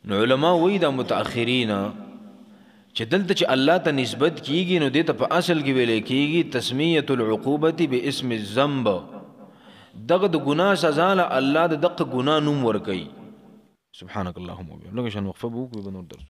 Speaker 1: نو علما وایي دا متأخرین چې دلته چې الله ته نسبت کیږي نو دې ته په اصل کې ویل کیږي تسمیة العقوبة باسم الذنب، دغه د ګناه سزا له الله د دقه ګناه نوم ورکوي. سبحانك اللهم وبحمدك، لږه شان وقفه به وکړو، به نور درس.